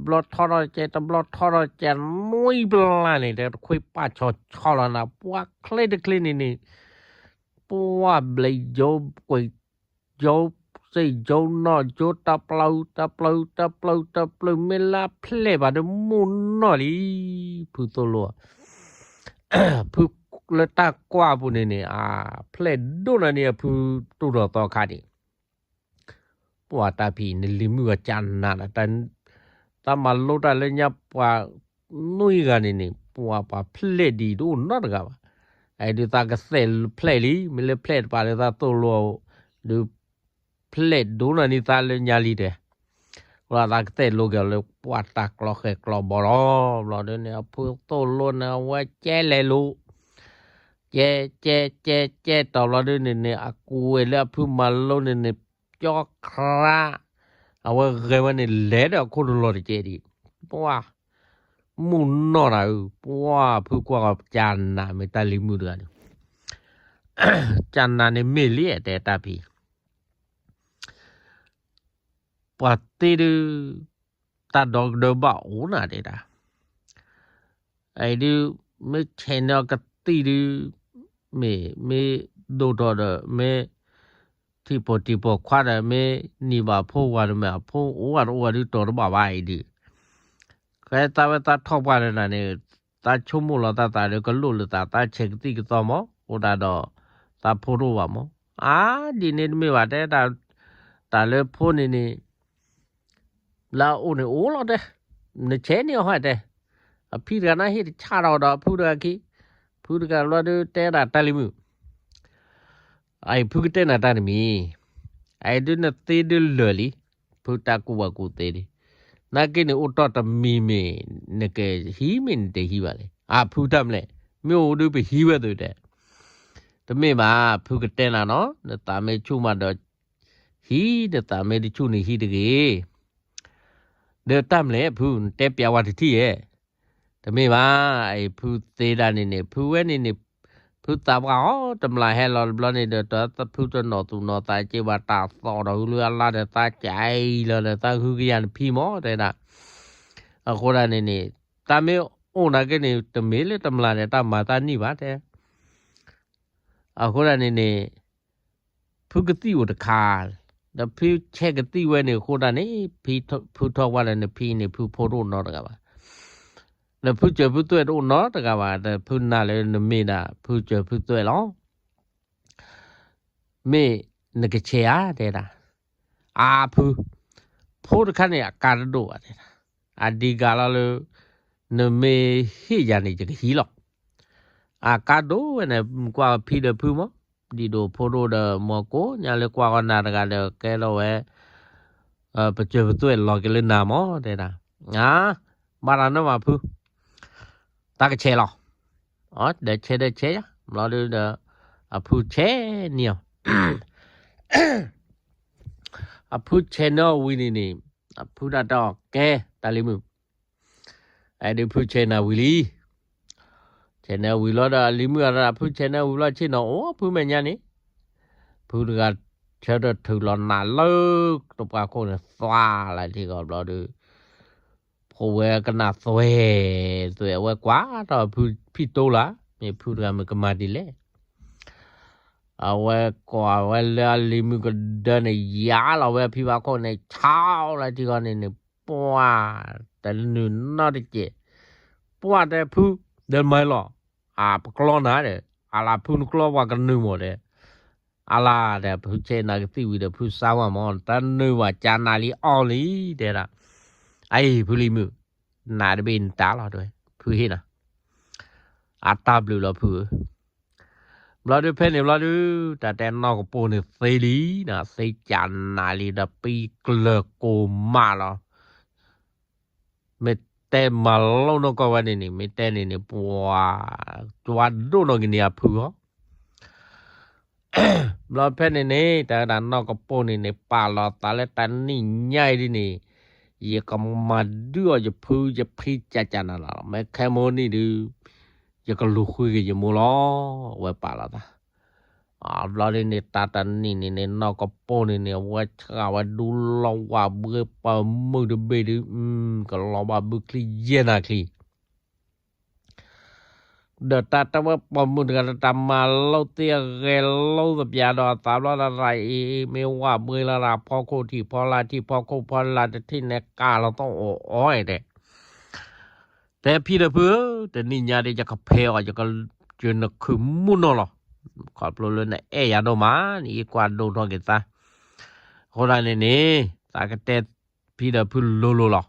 ဘျီထီထီၣ်ကဲ တဘျီထီထီၣ်ကဲ နွံဘျီန့ၣ် တခွ့ပာ်ဆီဆီလီၤနၤ ပှၤချ့တချ့န့ၣ်န့ၣ် ပှၤဘျဲယိကွံာ် ယိစ့ယိနီၢ်ယိတပျုာ် တပျုာ် တပျုာ် တပျုာ် မ့ၢ်လၢအဖျဲၣ်ဘၣ်ဒီးမိၢ်နီၢ်လံ, ဖုသိၣ်လိ, ဖုလၢတၢ်ကွၢ်ပူၤန့ၣ်န့ၣ် အဖျဲၣ်ဒိၣ်နၤန့ၣ် အဖုတူၢ်ထီၣ်သီခါန့ၣ် ပှၤတၢ်ဖံး နလံၤမုၣ်အကနၣ်ဒီး တၢ်မၤလိတၢ်လၢညါပှၤနွံဂၤန့ၣ်န့ၣ် ပှၤပှၤဖျဲၣ်ဒံးတအိၣ်နီတဂၤဘၣ်. အဒုးသးကသဲၣ်ဖျဲၣ်လံ မ့ၢ်လၢဖျဲၣ်တပာ်လၢသးသိၣ်လိ ဒုးဖျဲၣ်ဒိၣ်နၤန့ၣ်သးလၢညါလံတဲ လီၤသးကသဲၣ်လိက့ၤလၢပှၤတၢ်ကျီဃဲၤကျီဘီလီၤ. ဘျီဒုးန့ၣ် အဖုသိၣ်လိန့ၣ် အဝဲကဲလဲၤလိၤ ကဲ ကဲ ကဲ ကဲ တီၤဘျီဒုးန့ၣ်န့ၣ် အကွဲးလၢအဖုမၤလိန့ၣ်န့ၣ် ကၠီခရါ အဝဲဂဲၤဝဲန့ၣ် လဲၤဒီးအခိၣ်တလီၤတကဲဒံး ပှၢ် မုၢ်နီၢ်တၢ်အုး ပှၢ်ဖုကွၢ်ကီးကၠနးမ့ၢ်တၢ်လံၤမုၣ်တဂၤန့ၣ်, ကၠနးန့ၣ်မ့ၢ်လံတဲတၢ်ဖံ ပှၤသ့ဒုး တၢ်ဒီကဒၢဘၣ်အိၣ်နၤတဲဒၣ်, အံၤဒုး မ့ၢ်ဆဲးန့ၢ်အီၤကသံၣ်ဒုး မ့ၢ် မ့ၢ်ဒိၣ်ထီၣ်ဒီး မ့ၢ်ထံၣ်ပိာ်တံၢ်ပိာ်ခွါဒီး မ့ၢ်နံၤဘၣ်ဖိဝၤဒီး မ့ၢ်အဖိအိၣ်ဝဲတအိၣ်ဝဲဒုး တီၤတဘၣ်ဘၣ်အံၤဒုး, ကဲသးဝဲသးထီၣ်ပှၢ်ဒီးနၤန့ၣ် သးဆိကမိၣ်လီၤသးသးဒီး ကလိၣ်လၢသး သးဆဲးကသံၣ်ကသီမး အိၣ်ဒၣ်ဒီး သးဖိတအိၣ်ဘၣ်မး, အါ ဒ်န့ၣ်တမ့ၢ်ဘၣ်တဲ တၢ်လၢဖိန့ၣ်န့ၣ် လၢအအိၣ်န့ၣ်အိၣ်လီၤတဲ, နဆဲးန့ၢ်အီၤဟဲတဲ, အဖံတဂၤန့ၣ်ဟ့ၣ်တဆၣ်ထီၣ်ဒီးအဖုတဂၤခံ, ဖုတဂၤဘျီဒုးတဲဒၣ်တၢ်လံၤမုၣ်, အအံၤဖုကတဲနၤတၢ်တမံၤ, အအံၤဒုးနသ့ဒုးလၢာ်လံ, ဖုတၢ်ကူၣ်ဘၣ်ကူၣ်သ့လံ, နာ်က့န့ၣ်အိၣ်တီၢ်တမံၤမ့ၢ် နကဟံးမ့ၢ်နတဟံးဘၣ်လဲၣ်, အဖုတၢ်မလဲၣ်, မ့ၢ်အိၣ်ဒုးပဟံးဝဲသုတဲ, တမ့ၢ်ဘၣ် ဖုကတဲနၤနီၤ နသးမ့ၢ်ဆူၣ်မးဒီး ဟံး နသးမ့ၢ်တဆူၣ်န့ၣ်ဟံးတဂ့ၤ, ဒီးတၢ်မလဲၣ်ဖု နတဲပျးဝဲတထံၣ်ဧါ, တမ့ၢ်ဘၣ်, အံၤဖုသ့ဒၣ်န့ၣ်န့ၣ် ဖုဝဲန့ၣ်န့ၣ် ဖုသးပှၢ်အီၤ တမျၢ်ဟဲလီၤတဘျီန့ၣ်ဒီး တၢ်ဖုတနီၣ်သူၣ်နီၣ်သးက့ဘၣ် တၢ်သီၣ်ဒီးဟုလၢအလါဒီး သးကၠဲလီၤဒီး သးဟုကယာ်နဖံမး တဲဒၣ်, အဃိဒၣ်န့ၣ်န့ၣ် တၢ်မ့ၢ်အိၣ်နာ်က့န့ၣ် တမ့ၢ်လၢတမျၢ်န့ၣ် တၢ်မၤတၢ်နံၣ်ဘၣ်တဲ အဃိဒၣ်န့ၣ်န့ၣ် ဖုကသံၣ်အိၣ်တခါ, ဒီးဖုဆဲးကသံၣ်ဝဲန့ၣ်အဃိဒၣ်န့ၣ် ဖုထီၣ်ဝဲဒီးနဖံန့ၣ် ဖုဖိတအိၣ်နီတဂၤဘၣ်, ဒီးဖုစၢၤဖုသွဲၣ်တအိၣ်နီတဂၤဘၣ်, ဒီးဖုနာ်လၢနမ့ၢ်ဒၣ် ဖုစၢၤဖုသွဲၣ်လီၤ. မ့ၢ်နကဆဲးဧါ တဲဒၣ်, အါဖု, ဖိတခါန့ၣ် အကါတဒိၣ်ဘၣ်တဲဒၣ်, အဒံကါလီၤလၢ နမ့ၢ်ဟ့ၣ်ယၤန့ၣ် ယကဟံးလီၤ. အကါဒိၣ်ဝဲန့ၣ် ကွၢ်ဖံဒီးဖုမး, ဒ်ဒိၣ်ဖိဒိၣ်ဒီးမီၤကိးညါလၢကွၢ်ဂီၤနၤတဂၤဒီး ကဲထီၣ်ဝဲ ပစၢၤပသွဲၣ်လီၤက့ၤလၢနၤမး တဲဒၣ်, အါ ဘၣ်တၢ်နီၢ်မးဖု, တၢ်ကဆဲးလီၤ. အီ ဒီးဆဲးဒီးဆဲးယၤ ဘျီဒုးဒီး အဖုဆဲးန့ၢ်အီၤ, အဖုဆဲးန့ၢ်အီၤဝံၤန့ၣ်န့ၣ် အဖုဒၣ်တဲအီၤ ကဲ တၢ်လံၤမုၣ်, အဲဒုးဖုဆဲးနၤဝံၤလံ. ဆဲးန့ၢ်ဝံၤလီၤဒီး အလံၤမုၣ်အတၢ်ဖုဆဲးန့ၢ်ဝံၤလီၤဆ့ၣ်နီၤ အိၣ်ဖုမဲာ်ညါန့ၣ်, ဖုတဂၤဆၢထၢၣ်ထုးလီၤနးလၢတပှၢ်ခိၣ်န့ၣ် သွါလၢထံဂီၤဘျီဒီး ဖိဝဲကနၣ်သွဲၣ်သွဲၣ် အဝဲကွၢ်ထီၣ်ဖုဖံတိလၢ် မ့ၢ်ဖုတဂၤမ့ၢ်ကမၤဒ်လဲၣ်. အဝဲကွၢ်ဝဲလၢအလံၤမုၣ်ကဒၢန့ၣ် ယါလီၤဝဲအဖံဘၣ်ခိၣ်န့ၣ် ဆါလၢထံဂီၤန့ၣ်န့ၣ် ပှၢ် တနုာ်နီတစဲး, ပှၢ်တဲဖု ဒီးမၤလီၤ, အပကျီနၤဒီး အလၢဖုနကျီပှၤကနုာ်မးဒီး အလၢဒီး ဖုဆဲးနၤကသံၣ်ဝံၤဒီး ဖုစါဝါမး တနုာ်ဘၣ် ကနၤလံအီၤလံ တဲဒၣ်, အအံၤဖုလံၤမုၣ်, နးတဘ့ၣ်နတၢ်လီၤတဲဝဲ ဖုဟ့ၣ်နၤ, အတၢ်ဘျုးလီၤဖုဧၢ ဘျီဒုးဖဲန့ၣ်ဘျီဒုး တၢ်တဲနီၢ်ကပိာ်န့ၣ်သ့လံနီၤ သ့ကနၤလံဒီးပံၤကျၢၤကိၢ်မးလီၤ. မ့ၢ်တဲမၤလိနီၢ်ကီၢ်ဝဲန့ၣ်န့ၣ် မ့ၢ်တဲန့ၣ်န့ၣ် ပှၤ ကၠွါဒိၣ်နီၢ်က့ၤန့ၣ်အဖုဟီ ဘျီဖဲန့ၣ်န့ၣ် တၢ်ဝဲဒၣ်နီၢ်ကပိာ်န့ၣ်န့ၣ် ပာ်လီၤသးလၢတနံၣ်ညါအံၤဒ်န့ၣ် ယကမၤဒုးအီၤယဖုယဖံကၠးကၠးနၤလီၤ. မ့ၢ်ခဲမိၢ်နံၤဒုး ယကလူၤဃုက့ၤယမိၢ်လီၤ. အဝဲပာ်လီၤသး ဘျီဒ်န့ၣ် တၢ်တနံၣ်န့ၣ်န့ၣ် နီၢ်ကပိာ်န့ၣ်န့ၣ် အဝဲဆှၣ်ဝဲဒူလီၤဝၣ်ဘှ့ပာ်မုၢ်တဘ့ၣ်ဒုး ကလီၤဘၣ်ဘုချံယဲၢ်နၤချံ ဒီးတၢ်တဝဲပာ်မုၢ်တဂၤဒီး တၢ်မၤလိသ့အဂဲၤလိသပျးဒီးအသးဘျီဒီး တၢ်အံၤ မ့ၢ်ဝၣ်ဘှ့လၢတၢ်ဖီခိၣ်ထံၣ်ဖီလာ်ထံၣ်ဖီခိၣ်ဖီလာ်တထံၣ်န့ၣ် ကၢ်လီၤသီၣ်အီၣ်အီၣ်တဲ တဲဖံဒီးဖုဧၢ, တနံၣ်ညါဒီး ယကဖဲးအီၤ ယကစၢၤနခုးမုၢ်နီၢ်လီၤ. ခီဖျိလၢနအဲၣ်ယၤဒိၣ်မး နအံးကွၢ်ဒိၣ်ထီၣ်က့ၤသး, အဃိသတးန့ၣ်န့ၣ် သးကတဲဖံဒီးဖုလိၤလိၤလီၤ.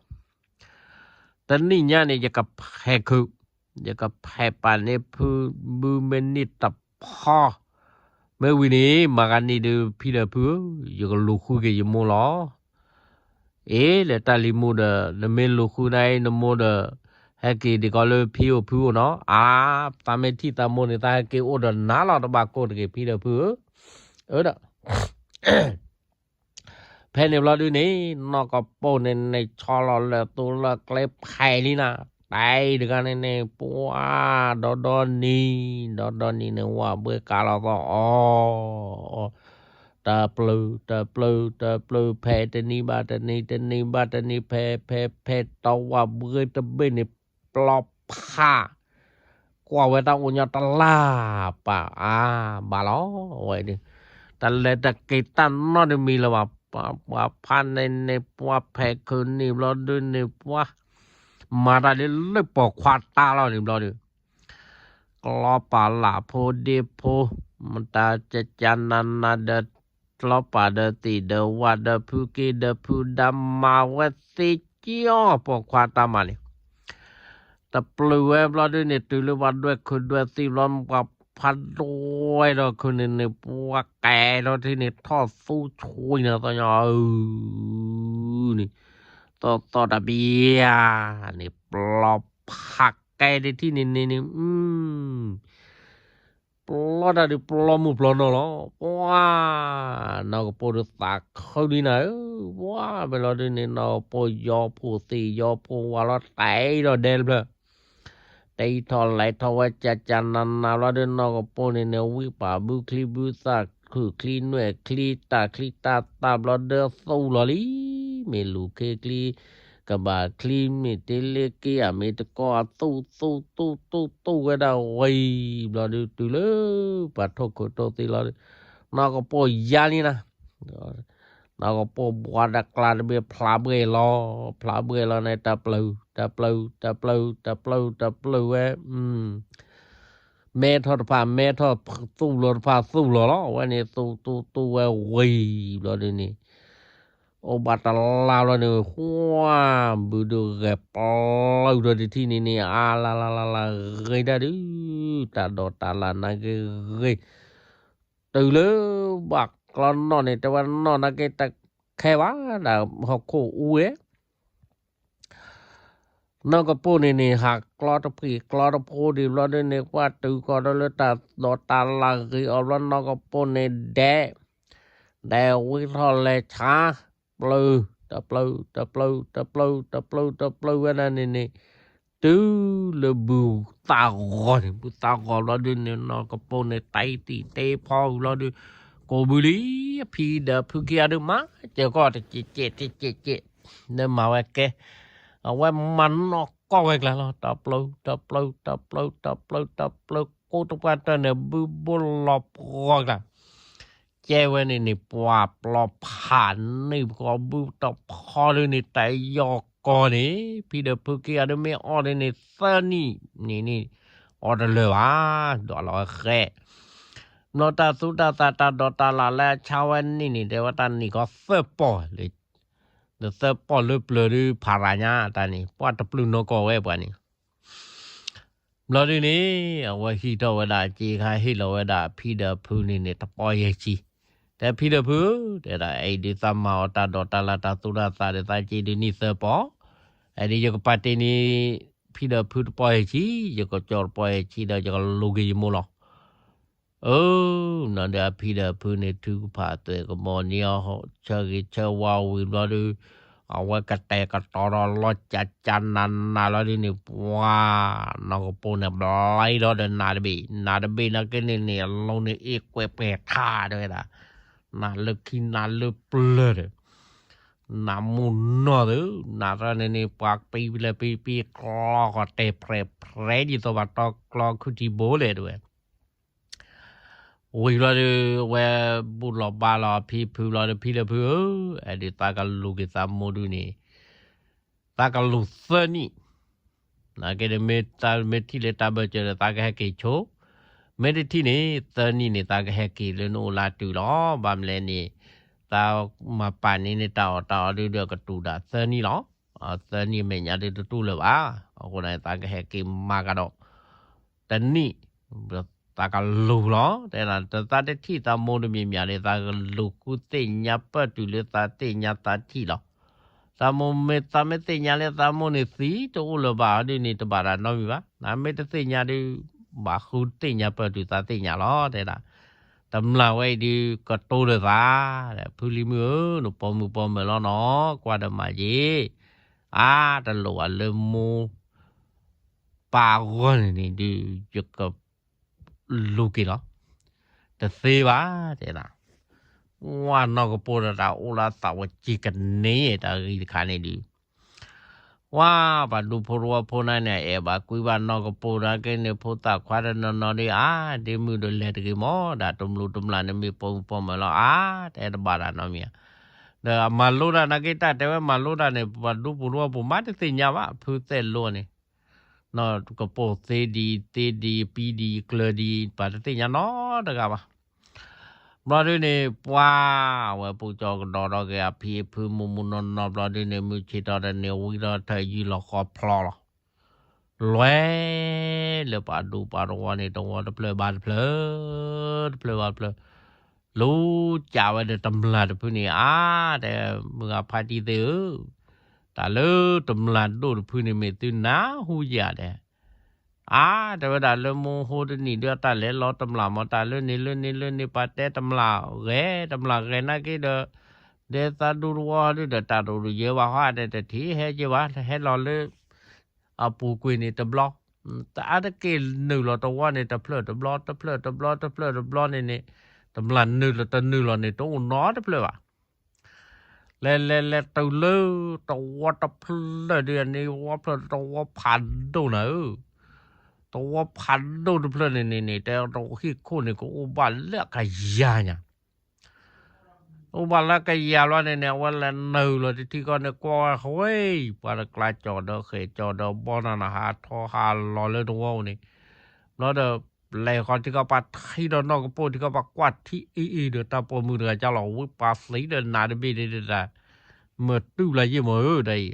တနံၣ်ညါန့ၣ် ယကဖဲးခုး, ယကဖဲးပာ်န့ၢ်ဖုဘုမ့ၢ်နံၣ်တဖီ, မ့ၢ်ဝံၤန့ၣ် မၤဂၤနံၣ်ဒုး ဖံဒီးဖုဧၢ, ယကလူၤဃုက့ၤယမိၢ်လီၤ. အ့ လၢတၢ်လံၤမိၢ်ဒီး နမ့ၢ်လူၤဃုနၤအံၤ နမိၢ်ဒီး ဟဲက့ၤဒံးကီးလၢဖံအိၣ်ဖုအိၣ်နီၤ, အါ သးမ့ၢ်ထံၣ်သးမိၢ်န့ၣ် သးဟဲက့ၤအိၣ်ဒီးနၤလီၤ တဘၣ်ကိၢ်တဂ့ၤ ဖံဒီးဖုဧၢ, အၢဒီး ဖဲန့ၣ်ဘျီဒုန့ၣ် နီၢ်ကပိၢ်န့ၣ်န့ၣ် ဆီလီၤလၢသူလၢကျဲဖဲလံနၤ, တၢ်အံၤတဂၤန့ၣ်န့ၣ် ပှၤ ဒီဒီနံၤ ဒီဒီနံၤန့ၣ် ဝၣ်ဘှ့ကါလီၤသီၣ်အီၤ တပျုၤ တပျုၤ တပျုၤ ဖဲတနံၤဘၣ်တနံၤ တနံၤဘၣ်တနံၤ ဖဲ ဖဲ ဖဲ တီဝၣ်ဘှ့တဘ့ၣ်န့ၣ် ပျီဖး ကွၢ်ဝဲတၢ်အိၣ်ညီတလၢ်ပာ်အါဘၣ်လီၤဝဲဒၣ်, တလဲၤတက့ၤတၢ်နီတမံၤလၢၤဘၣ်, ပှၤဖးန့ၣ်န့ၣ် ပှၤဖဲးခုးန့ၣ်ဘျီဒုန့ၣ် ပှၤ မၤတၢ်ဒ်လၢပိာ်ခွါတၢ်လီၤန့ၣ်ဘျီဒု ကျီပာ်လၢ်ဖိဒ့ဖိ, မတၤကကနနဒီး ကျီပာ်ဒီးသ့ၣ်ဒီးဝၣ်ဒီးဖုက့ဒီးဖုဒါမၤဝဲသ့ကၠီပိာ်ခွါတၢ်မၤန့ၣ်, တပျုၤဝဲဘျီဒုန့ၣ် တုၤလၢပှၤဒွဲၣ်ခုးဒွဲၣ်သံၣ်ဘျီ ပှၤဖးဒိၣ်ဝဲဒီးခုးန့ၣ်န့ၣ် ပှၤကဲထီၣ်ထံန့ၣ် ထီၣ်သူဆိန့ၣ်သီညါအုန့ၣ်, သီၣ်သီၣ်တပျၢ်န့ၣ် ပျီဖးကဲတထံၣ်န့ၣ်န့ၣ်န့ၣ် ပျီတၢ်ဒုးပျီမုၢ်ပျီနီၢ်လီၤ. ပှၤ နီၢ်ကပိၢ်ဒုးသးခုဒ်နၤဧၢ, ပှၤ ဖဲလီၤဒုးန့ၣ် နီၢ်ကပိၢ်ယီၤဖိသ့ၣ်ယီၤဖိဝါလီၤတဲာ်ဒီးဒဲတဖျၢၣ်, တအံးထီၣ်လဲၤထီၣ်ဝဲကကနနဘျီဒုး နီၢ်ကပိၢ်န့ၣ်န့ၣ် ဝံပာ်ဘုချံဘုသၣ်ခုၣ်ချံနွဲၣ်ချံ တၢ်ချံတၢ်သၣ်ဘျီဒုးသူၣ်လီၤလံ, မ့ၢ်လူၤခ့ချံ ကဘၣ်ချံမ့ၢ်တ့လ့က့အမ့ၢ်တကီအသူၣ်သူၣ်သူၣ်သူၣ်သူၣ်ဝဲဒၣ်ဝံၤဘျီဒုး တုၤလၢပှၤထိၣ်ခိၣ်ထိၣ်သံလီၤဒုး နီၢ်ကပိၢ်ယါလံနၤ, နီၢ်ကပိၢ်ဘှါတကျါတဘ့ၣ်ဖျါဘှဲၣ်လီၤ, ဖျါဘှဲၣ်လီၤန့ၣ် တပျုၤ တပျုၤ တပျုၤ တပျုၤ တပျုၤဝဲ မဲထီၣ်တဖၣ်မဲထီၣ် သူၣ်လီၤတဖၣ်သူၣ်လီၤလီၤ. အဝဲန့ၣ်သူၣ်သူၣ်သူၣ်ဝဲဝံၤဘျီဒုးန့ၣ် အိၣ်ဘၣ်တလါဘျီန့ၣ် ဃွၢ်ဘုဒုးဂဲၤပျုၤဒီးတထံၣ်န့ၣ်န့ၣ် အါလါလါလါလါဂ့ၤတၢ်ဒုး တၢ်ဒိးတၢ်လၢ်နာ်က့ဂ့ၤ တုၤလၢဘၣ်ကျီနီၣ်န့ၣ် တဲဝဲနီၣ်နာ်က့တခဲဘၣ် ဒၣ်ဟီၣ်ခိၣ်အူဝဲ နီၢ်ကပိၢ်န့ၣ်န့ၣ် ဟးကျီတဖှံၣ်ကျီတဖိဒံးဘျီဒုးန့ၣ် ကွၢ်တုၤကီးဒီးလၢတၢ်ဒိးတၢ်လၢ်ဂ့ၤအီၤဘျီ နီၢ်ကပိၢ်န့ၣ်ဒဲး ဒဲးဝံထီၣ်လဲၤဆါ ပျုၤ တပျုၤ တပျုၤ တပျုၤ တပျုၤ တပျုၤဝဲဒၣ်န့ၣ်န့ၣ် တုၤလၢဘုသးဂီၤန့ၣ် ဘုသးဂီၤဘျီဒုးန့ၣ် နီၢ်ကပိၢ်န့ၣ် တၢ်အံၤတံၢ်တ့ဖီဝံၤဘျီဒုး ကိးဘုလံ အဖံဒီးဖုခံဂၤဒုး မၤစၢၤကီးတကဲးကဲးတကဲးကဲး လၢမၤဝဲကဲ အဝဲမၤနီၢ်ကီၢ်ဝဲကျါလီၤ တပျုၤ တပျုၤ တပျုၤ တပျုၤ တပျုၤ ကိးတပှၢ်တၢၢ်န့ၣ် ဘုဘိလီၤပှီၢ်ကျါ ကဲဝဲန့ၣ်န့ၣ် ပှၤပျီဖးန့ၢ်ပှၤဘုတဖီဒုးန့ၣ် တယီၢ်ကီၢ်န့ၣ် ဖံဒီးဖုခံဂၤဒုးမ့ၢ်အီၣ်ဒုးန့ၣ် သၢနံၣ်န့ၣ်န့ၣ် အီၣ်တလၢာ်ဘၣ် ဒွးလီၤဝဲဃဲ ဘျီတၢ်သူတၢ်သၣ်တၢ်ဒိးတၢ်လၢ်လၢအဆါဝဲန့ၣ်န့ၣ် တဲဝဲတၢ်နံၣ်ကီၢ်သၢပီၢ်လၢ ဒီးသၢပီၢ်လၢပျၢၤဒုးဖးရၤညါတၢ်န့ၣ် ပှၤတပျုၢ်နီၢ်ကီၢ်ဝဲပှၤန့ၣ် ဘျီဒုးန့ၣ် အဝဲဟံးထီၣ်ဝဲဒၣ်အစ့ခါဟ့ၣ်လီၤဝဲဒၣ်ဖံဒီးဖုန့ၣ်န့ၣ် တပီၢ်ယဲၢ်ဆံ, တဲဖံဒီးဖု, တဲဒၣ် အဲၣ်ဒုးသးမၤအီၣ်တၢ်ဒိးတၢ်လၢ်တၢ်သူတၢ်သၣ်ဒီးသးစ့ဒုးနံၣ်သၢပီၢ်, အဲၣ်ဒုးယကပာ်တ့ၢ်န့ၣ် ဖံဒီးဖုတပီၢ်ယဲၢ်ဆံ, ယကကၠီတပီၢ်ယဲၢ်ဆံဒီးယကလူၤက့ၤယမိၢ်လီၤ. အၢ, နီၢ်ဒီးအဖံဒီးဖုန့ၣ် ထုကဖၣ်သွဲၣ်ကမီၤန့ၢ်အီၤ ဆၢဂ့ၤဆၢဝါဝံၤဘျီဒုး, အဝဲကတဲာ်ကတီၤဒီးလီၤကၠးကၠးနးနးလီၤဒုးန့ၣ် ပှၤ နီၢ်ကပိၢ်န့ၣ်ဘျီဒီးနးတဘ့ၣ်, နးတဘ့ၣ်နာ်က့န့ၣ်န့ၣ် အလိၤန့ၣ်အ့ၣ်ကွဲးပှဲၤထါတဲဝဲဒၣ်, နးလၢခံနးလၢပျၢၤဒီး နးမူနီၢ်သု, နးတၢ်န့ၣ်န့ၣ် ပှၤပံပလဲၤပံပံကျီကီၢ်တဲာ်ဖြဲးဖြဲးဒ်သိးဘၣ်တီကျီခုထံဘိလဲၣ်တဲဝဲ ဝံၤဘျီဒုး အဝဲဘူၣ်လီၤဘါလီၤအဖံဖုဘျီဒီး ဖံလၢဖုဧၢ, အဲၣ်ဒုးသးကလူၤက့ၤသးမိၢ်ဒုးန့ၣ်, သးကလူၤသၢနံၣ်, နာ်က့ဒီးမ့ၢ်တၢ်မ့ၢ်ထံၣ်လၢတၢ်ဘၢၣ်စၢၤဒီး သးကဟဲက့ၤဆိ, မ့ၢ်တထံၣ်န့ၣ် သၢနံၣ်န့ၣ် သးကဟဲက့ၤလၢနအိၣ်လၢတုၤလီၤ. ဘၣ်မနုၤလဲၣ်န့ၣ် သးမၤပာ်န့ၢ်န့ၣ် တၢ်အီၣ်တၢ်အီဒုးဒီးကတူၢ်ဒၣ်သၢနံၣ်လီၤ. သၢနံၣ်အမဲာ်ညါဒုးတတူၢ်လၢၤဘၣ်. အဃိန့ၣ် သးကဟဲက့ၤမၤကဒီး တနံၣ် သးကလူၤလီၤ. တဲဒၣ် တသးတထံၣ်သးမိၢ်တမံၤမံၤဒီး သးကလူၤဃုသ့ၣ်ညါပၢၢ်တုၤလၢသးသ့ၣ်ညါသးထံၣ်လီၤ. သးမိၢ်မ့ၢ်သးမ့ၢ်သ့ၣ်ညါလၢသးမိၢ်န့ၣ် သံတအိၣ်လၢၤဘၣ်ဒုးန့ၣ် တဘၣ်တၢ်နီတမံၤဘၣ်. နမ့ၢ်တသ့ၣ်ညါဒုး ဘၣ်ဃုသ့ၣ်ညါပၢၢ်တုၤသးသ့ၣ်ညါလီၤ. တဲဒၣ် တမျၢ်ဝဲအံၤဒုးကတိၤလၢၤသး, ဒီးဖုလံၤမုၣ်ဧၢ, နပိာ်မုၣ်ပိာ်မၢၤလီၤနီၤ, ကွၢ်ဒီးမၤယ့ၤ, အါတလိၣ်ဘၣ်လၢမိၢ် ပၢ်အဂီၢ်န့ၣ်န့ၣ်ဒုး ယကလူၤက့ၤလီၤ. တသ့ဘၣ် တဲဒၣ်. ဝဲနီၢ်ကပိာ်ဒီးတၢ်အိၣ်လၢအသးဝဲက့ၤကန့ၢ်တၢ်ဂ့ၢ်တခါန့ၣ်ဒုး ဝဲပှၤဒူဖိတဝီဖိန့ၣ်န့ၣ် အဲၣ်ဘၣ်ကွံဘၣ်နီၢ်ကပိာ်နာ်က့န့ၣ် ဖိသၣ်ခွါတနီၤနီၤဒုး အါ ဒ့မုၣ်ဒီးလဲၤတဂ့ၤမး ဒီးတမျိးတမျာ်န့ၣ်မ့ၢ်ပိာ်မုၣ်ပိာ်မၢၤလီၤ အါ တဲတဘၣ်တၢ်နီတမံၤဧါ. ဒီးအမၤလိတၢ်နာ်က့ တၢ်တဲဝဲမၤလိတၢ်န့ၣ် ပှၤဒူဖိတဝီဖိမးတသ့ၣ်ညါဘၣ် ဖုသဲၣ်လိန့ၣ် နီၢ်ကပိာ်သ့ဒံး သ့ဒံး ပံဒံး ကျၢၤဒံး ပှၤတသ့ၣ်ညါနီတဂၤဘၣ်. ဘျီဒုန့ၣ် ပှၤ အဝဲပူၤကၠီကဒီးဒီးက့ၤအဖံအဖုမုၢ်မုၢ်နီၢ်နီၢ် ဘျီဒုန့ၣ် မုၢ်ဆ့ၣ်ထီၣ်တန့ၢ်ဝံၤဒီးထၢၣ်ယုၢ်လီၤဃီဖျီလီၤ. လဲၤလၢပှၤဒူပှၤတဝီန့ၣ် တဝီတဖျၢၣ်ဘၣ်တဖျၢၣ် တဖျၢၣ်ဘၣ်တဖျၢၣ် လူၤကးဝဲဒီးတမျာ်တဖုန့ၣ် အါ တဲ မုၢ်ဂၤဖါတံၢ်သ့ၣ်ဧၢ, တၢ်လၢတမျာ်ဒိၣ်တဖုန့ၣ်မ့ၢ်သုနၢ်ဟူယၤဒဲး အါ တဲဝဲဒၣ်လၢမိၢ်ဟိတနံၣ်ဒုးအတၢ်လဲၤလီၤတမျာ်မး တၢ်လၢန့ၣ်လၢန့ၣ်လၢန့ၣ် ပှၤတဲတမျာ်ဂဲၤ တမျာ်ဂဲၤနာ်က့ဒီး ဒဲသးဒူတဝီဒုးဒီး တၢ်တအိၣ်တယၢဘၣ်ဟီ အါ တဲတထံၣ်ဟဲက့ၤဘၣ် ဟဲလီၤလၢ အပူၤကွံာ်န့ၣ်တဘျီ တအါတက့ၢ်နုာ်လီၤတဝီန့ၣ် တဖျၢၣ်တဘျီ တဖျၢၣ်တဘျီ တဖျၢၣ်တဘျီန့ၣ်န့ၣ် တမျာ်နုာ်လီၤတနုာ်လီၤန့ၣ် တအိၣ်နီတဖျၢၣ်ဘၣ်. လဲၤလဲၤလဲၤတုၤလၢတဝီတဖျၢၣ်ဒုးန့ၣ် ဝီဖျၢၣ်တဝီဖးဒိၣ်နၤဧၢ, တဝီဖးဒိၣ်တဖျၢၣ်န့ၣ်န့ၣ်န့ၣ် တဲတဝီဟံၣ်ခိၣ်န့ၣ် ကအိၣ်ဘၣ်လၢအကယၤညါ အိၣ်ဘၣ်လၢကယၤဘျီန့ၣ်န့ၣ် အဝဲလဲၤနုာ်လီၤတထံဃီန့ၣ် ကွၢ်ဝဲဃဝဲ ပှၤတကျါကၠီၤဒီးဃဲၤကၠီၤဒီးဘီနၤနၤ ဟးထီၣ်ဟးလီၤလၢတဝီန့ၣ် ဘျီဒီး လဲၤဃီၤထံဃီ ပှၤထံၣ်ဒီးနီၢ်ကပိာ်ထံဃီ ပှၤကွၢ်ထံအံၤအံၤဒီး တၢ်ပိာ်မုၣ်တဂၤကၢ်လီၤ ဝံပှၤသံဒီးနးတဘ့ၣ်ဒ်ဒ်တၢ် မၤတူၢ်လၢယ့ၢ်မးဧၢ ဒ်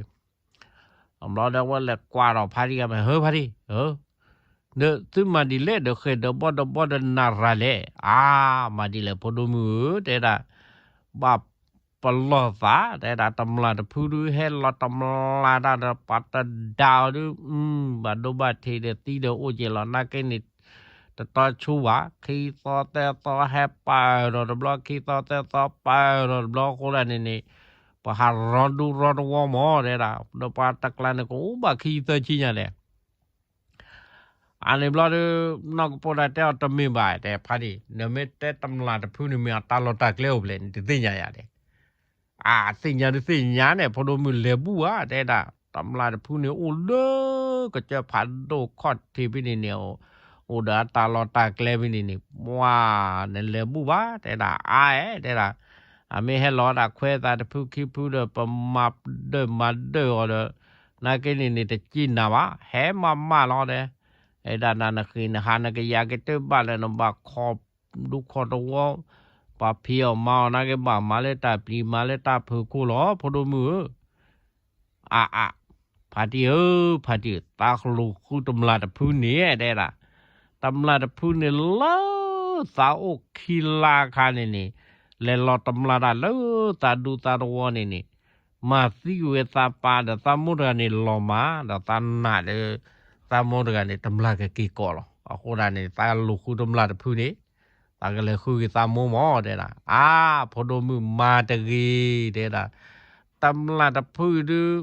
အံၤ အဘျီဒီး အဝဲလဲၤကွၢ်ဒီးဖါတံၢ်ဂၤမ့ၢ် ဟၢဖါတံၢ် ဒီးသုမၤဒ်လဲၣ်ဒီး ဃဲၤဒီးဘီဒီးဘီဒီးနၤရၤလဲၣ်. အါ မၤဒ်လဲၣ်ဖိဒိၣ်မုၣ်ဧၢ တဲဒၣ်, ဘၣ်ပလီၢ်သး တဲဒၣ် တမျာ်တဖုဒုး ဟဲလီၤတမျာ်တၢ်ဒီး ပှၤတဒါအီၤဒုး ဘၣ်ဒိဘၣ်ထံးဒီးသံဒီးအိၣ်က့ၤလီၤ နာ်က့န့ၣ် တတီဆူဘၣ် ခံသီသၢသီဟဲပာ်ဒီးတဘျီ ခံသီသၢသီပာ်ဒီးတဘျီအဃိဒၣ်န့ၣ်န့ၣ် ပှၤဟးရီဒူရီတဝီမး တဲဒၣ် ဒီးပှၤတကျါန့ၣ် ကအိၣ်ဘၣ်ခံသၢဆံညါလဲၣ် အန့ၣ်ဘျီဒုး နီၢ်ကပိာ်ဒၣ်တဲအီၤတမ့ၢ်ဘၣ် တဲဖါတံၢ် နမ့ၢ်တဲတမျာ်တဖုန့ၣ်မ့ၢ်အတၢ်လီၢ်တၢ်ကျဲအိၣ်ဖျဲၣ်န့ၣ် တသ့ၣ်ညါယၤဒဲး. အါ သ့ၣ်ညါဒုးသ့ၣ်ညါန့ၣ် ဖိဒိၣ်မုၣ်လဲၤဘူၣ်ဧါ တဲဒၣ် တမျာ်တဖုန့ၣ်အိၣ်လၢကစၢၢ်ဖးဒိၣ်ခီၣ်ထံးဖဲန့ၣ်န့ၣ် အိၣ်ဒီးအတၢ်လီၢ်တၢ်ကျဲဖဲန့ၣ်န့ၣ် ပှၤ နလဲၤဘူၣ်ဘၣ် တဲဒၣ် အါအဲၣ် တဲဒၣ် အမ့ၢ်ဟဲလီၤဒၣ်ခွဲးသးတဖုခံဖုဒီး ပမၤဒၢၣ်မၤဒၢၣ်အီၤဒီး နာ်က့န့ၣ်န့ၣ် တစံၢ်နၤဘၣ် ဟဲမၤမၢ်လီၤဒီး အဲဒၣ်နၤနဃ့နဟါနကယၤက့ၤတဘၣ်လၢနဘၣ်ခီဒူခီတဝီ ပှၤဖံးအီၣ်မၤအီၣ်နာ်က့ဘၣ်မၤလၢတၢ်ပျံၤမၤလၢတၢ်ဖုးခိၣ်လီၤ ဖိဒိၣ်မုၣ်ဧၢ အါအါ ဖါတံၢ်ဧၢ ဖါတံၢ် သးကလူၤဃုတမျာ်တဖုန့ၣ် တဲဒၣ် တမျာ်တဖုန့ၣ်လၢသးအိၣ်ခံလါအခါန့ၣ်န့ၣ် လဲၤလီၤတမျာ်တၢ်လၢသးဒူသးတဝီန့ၣ်န့ၣ် မၤသံကွံာ်ဝဲသးပၢ်ဒီးသးမိၢ်တဂၤန့ၣ်လီၤမၢ် ဒီးသးနာ်လၢ သးမိၢ်တဂၤန့ၣ် တမျာ်ကက့ၤကိးလီၤ. အဃိဒၣ်န့ၣ် သးကလူၤဃုတမျာ်တဖုန့ၣ် သးကလဲၤဃုက့ၤသးမိၢ်မၢ် တဲဒၣ်. အါ ဖိဒိၣ်မုၣ်မၤတဂ့ၤ တဲဒၣ်. တမျာ်တဖုဒုး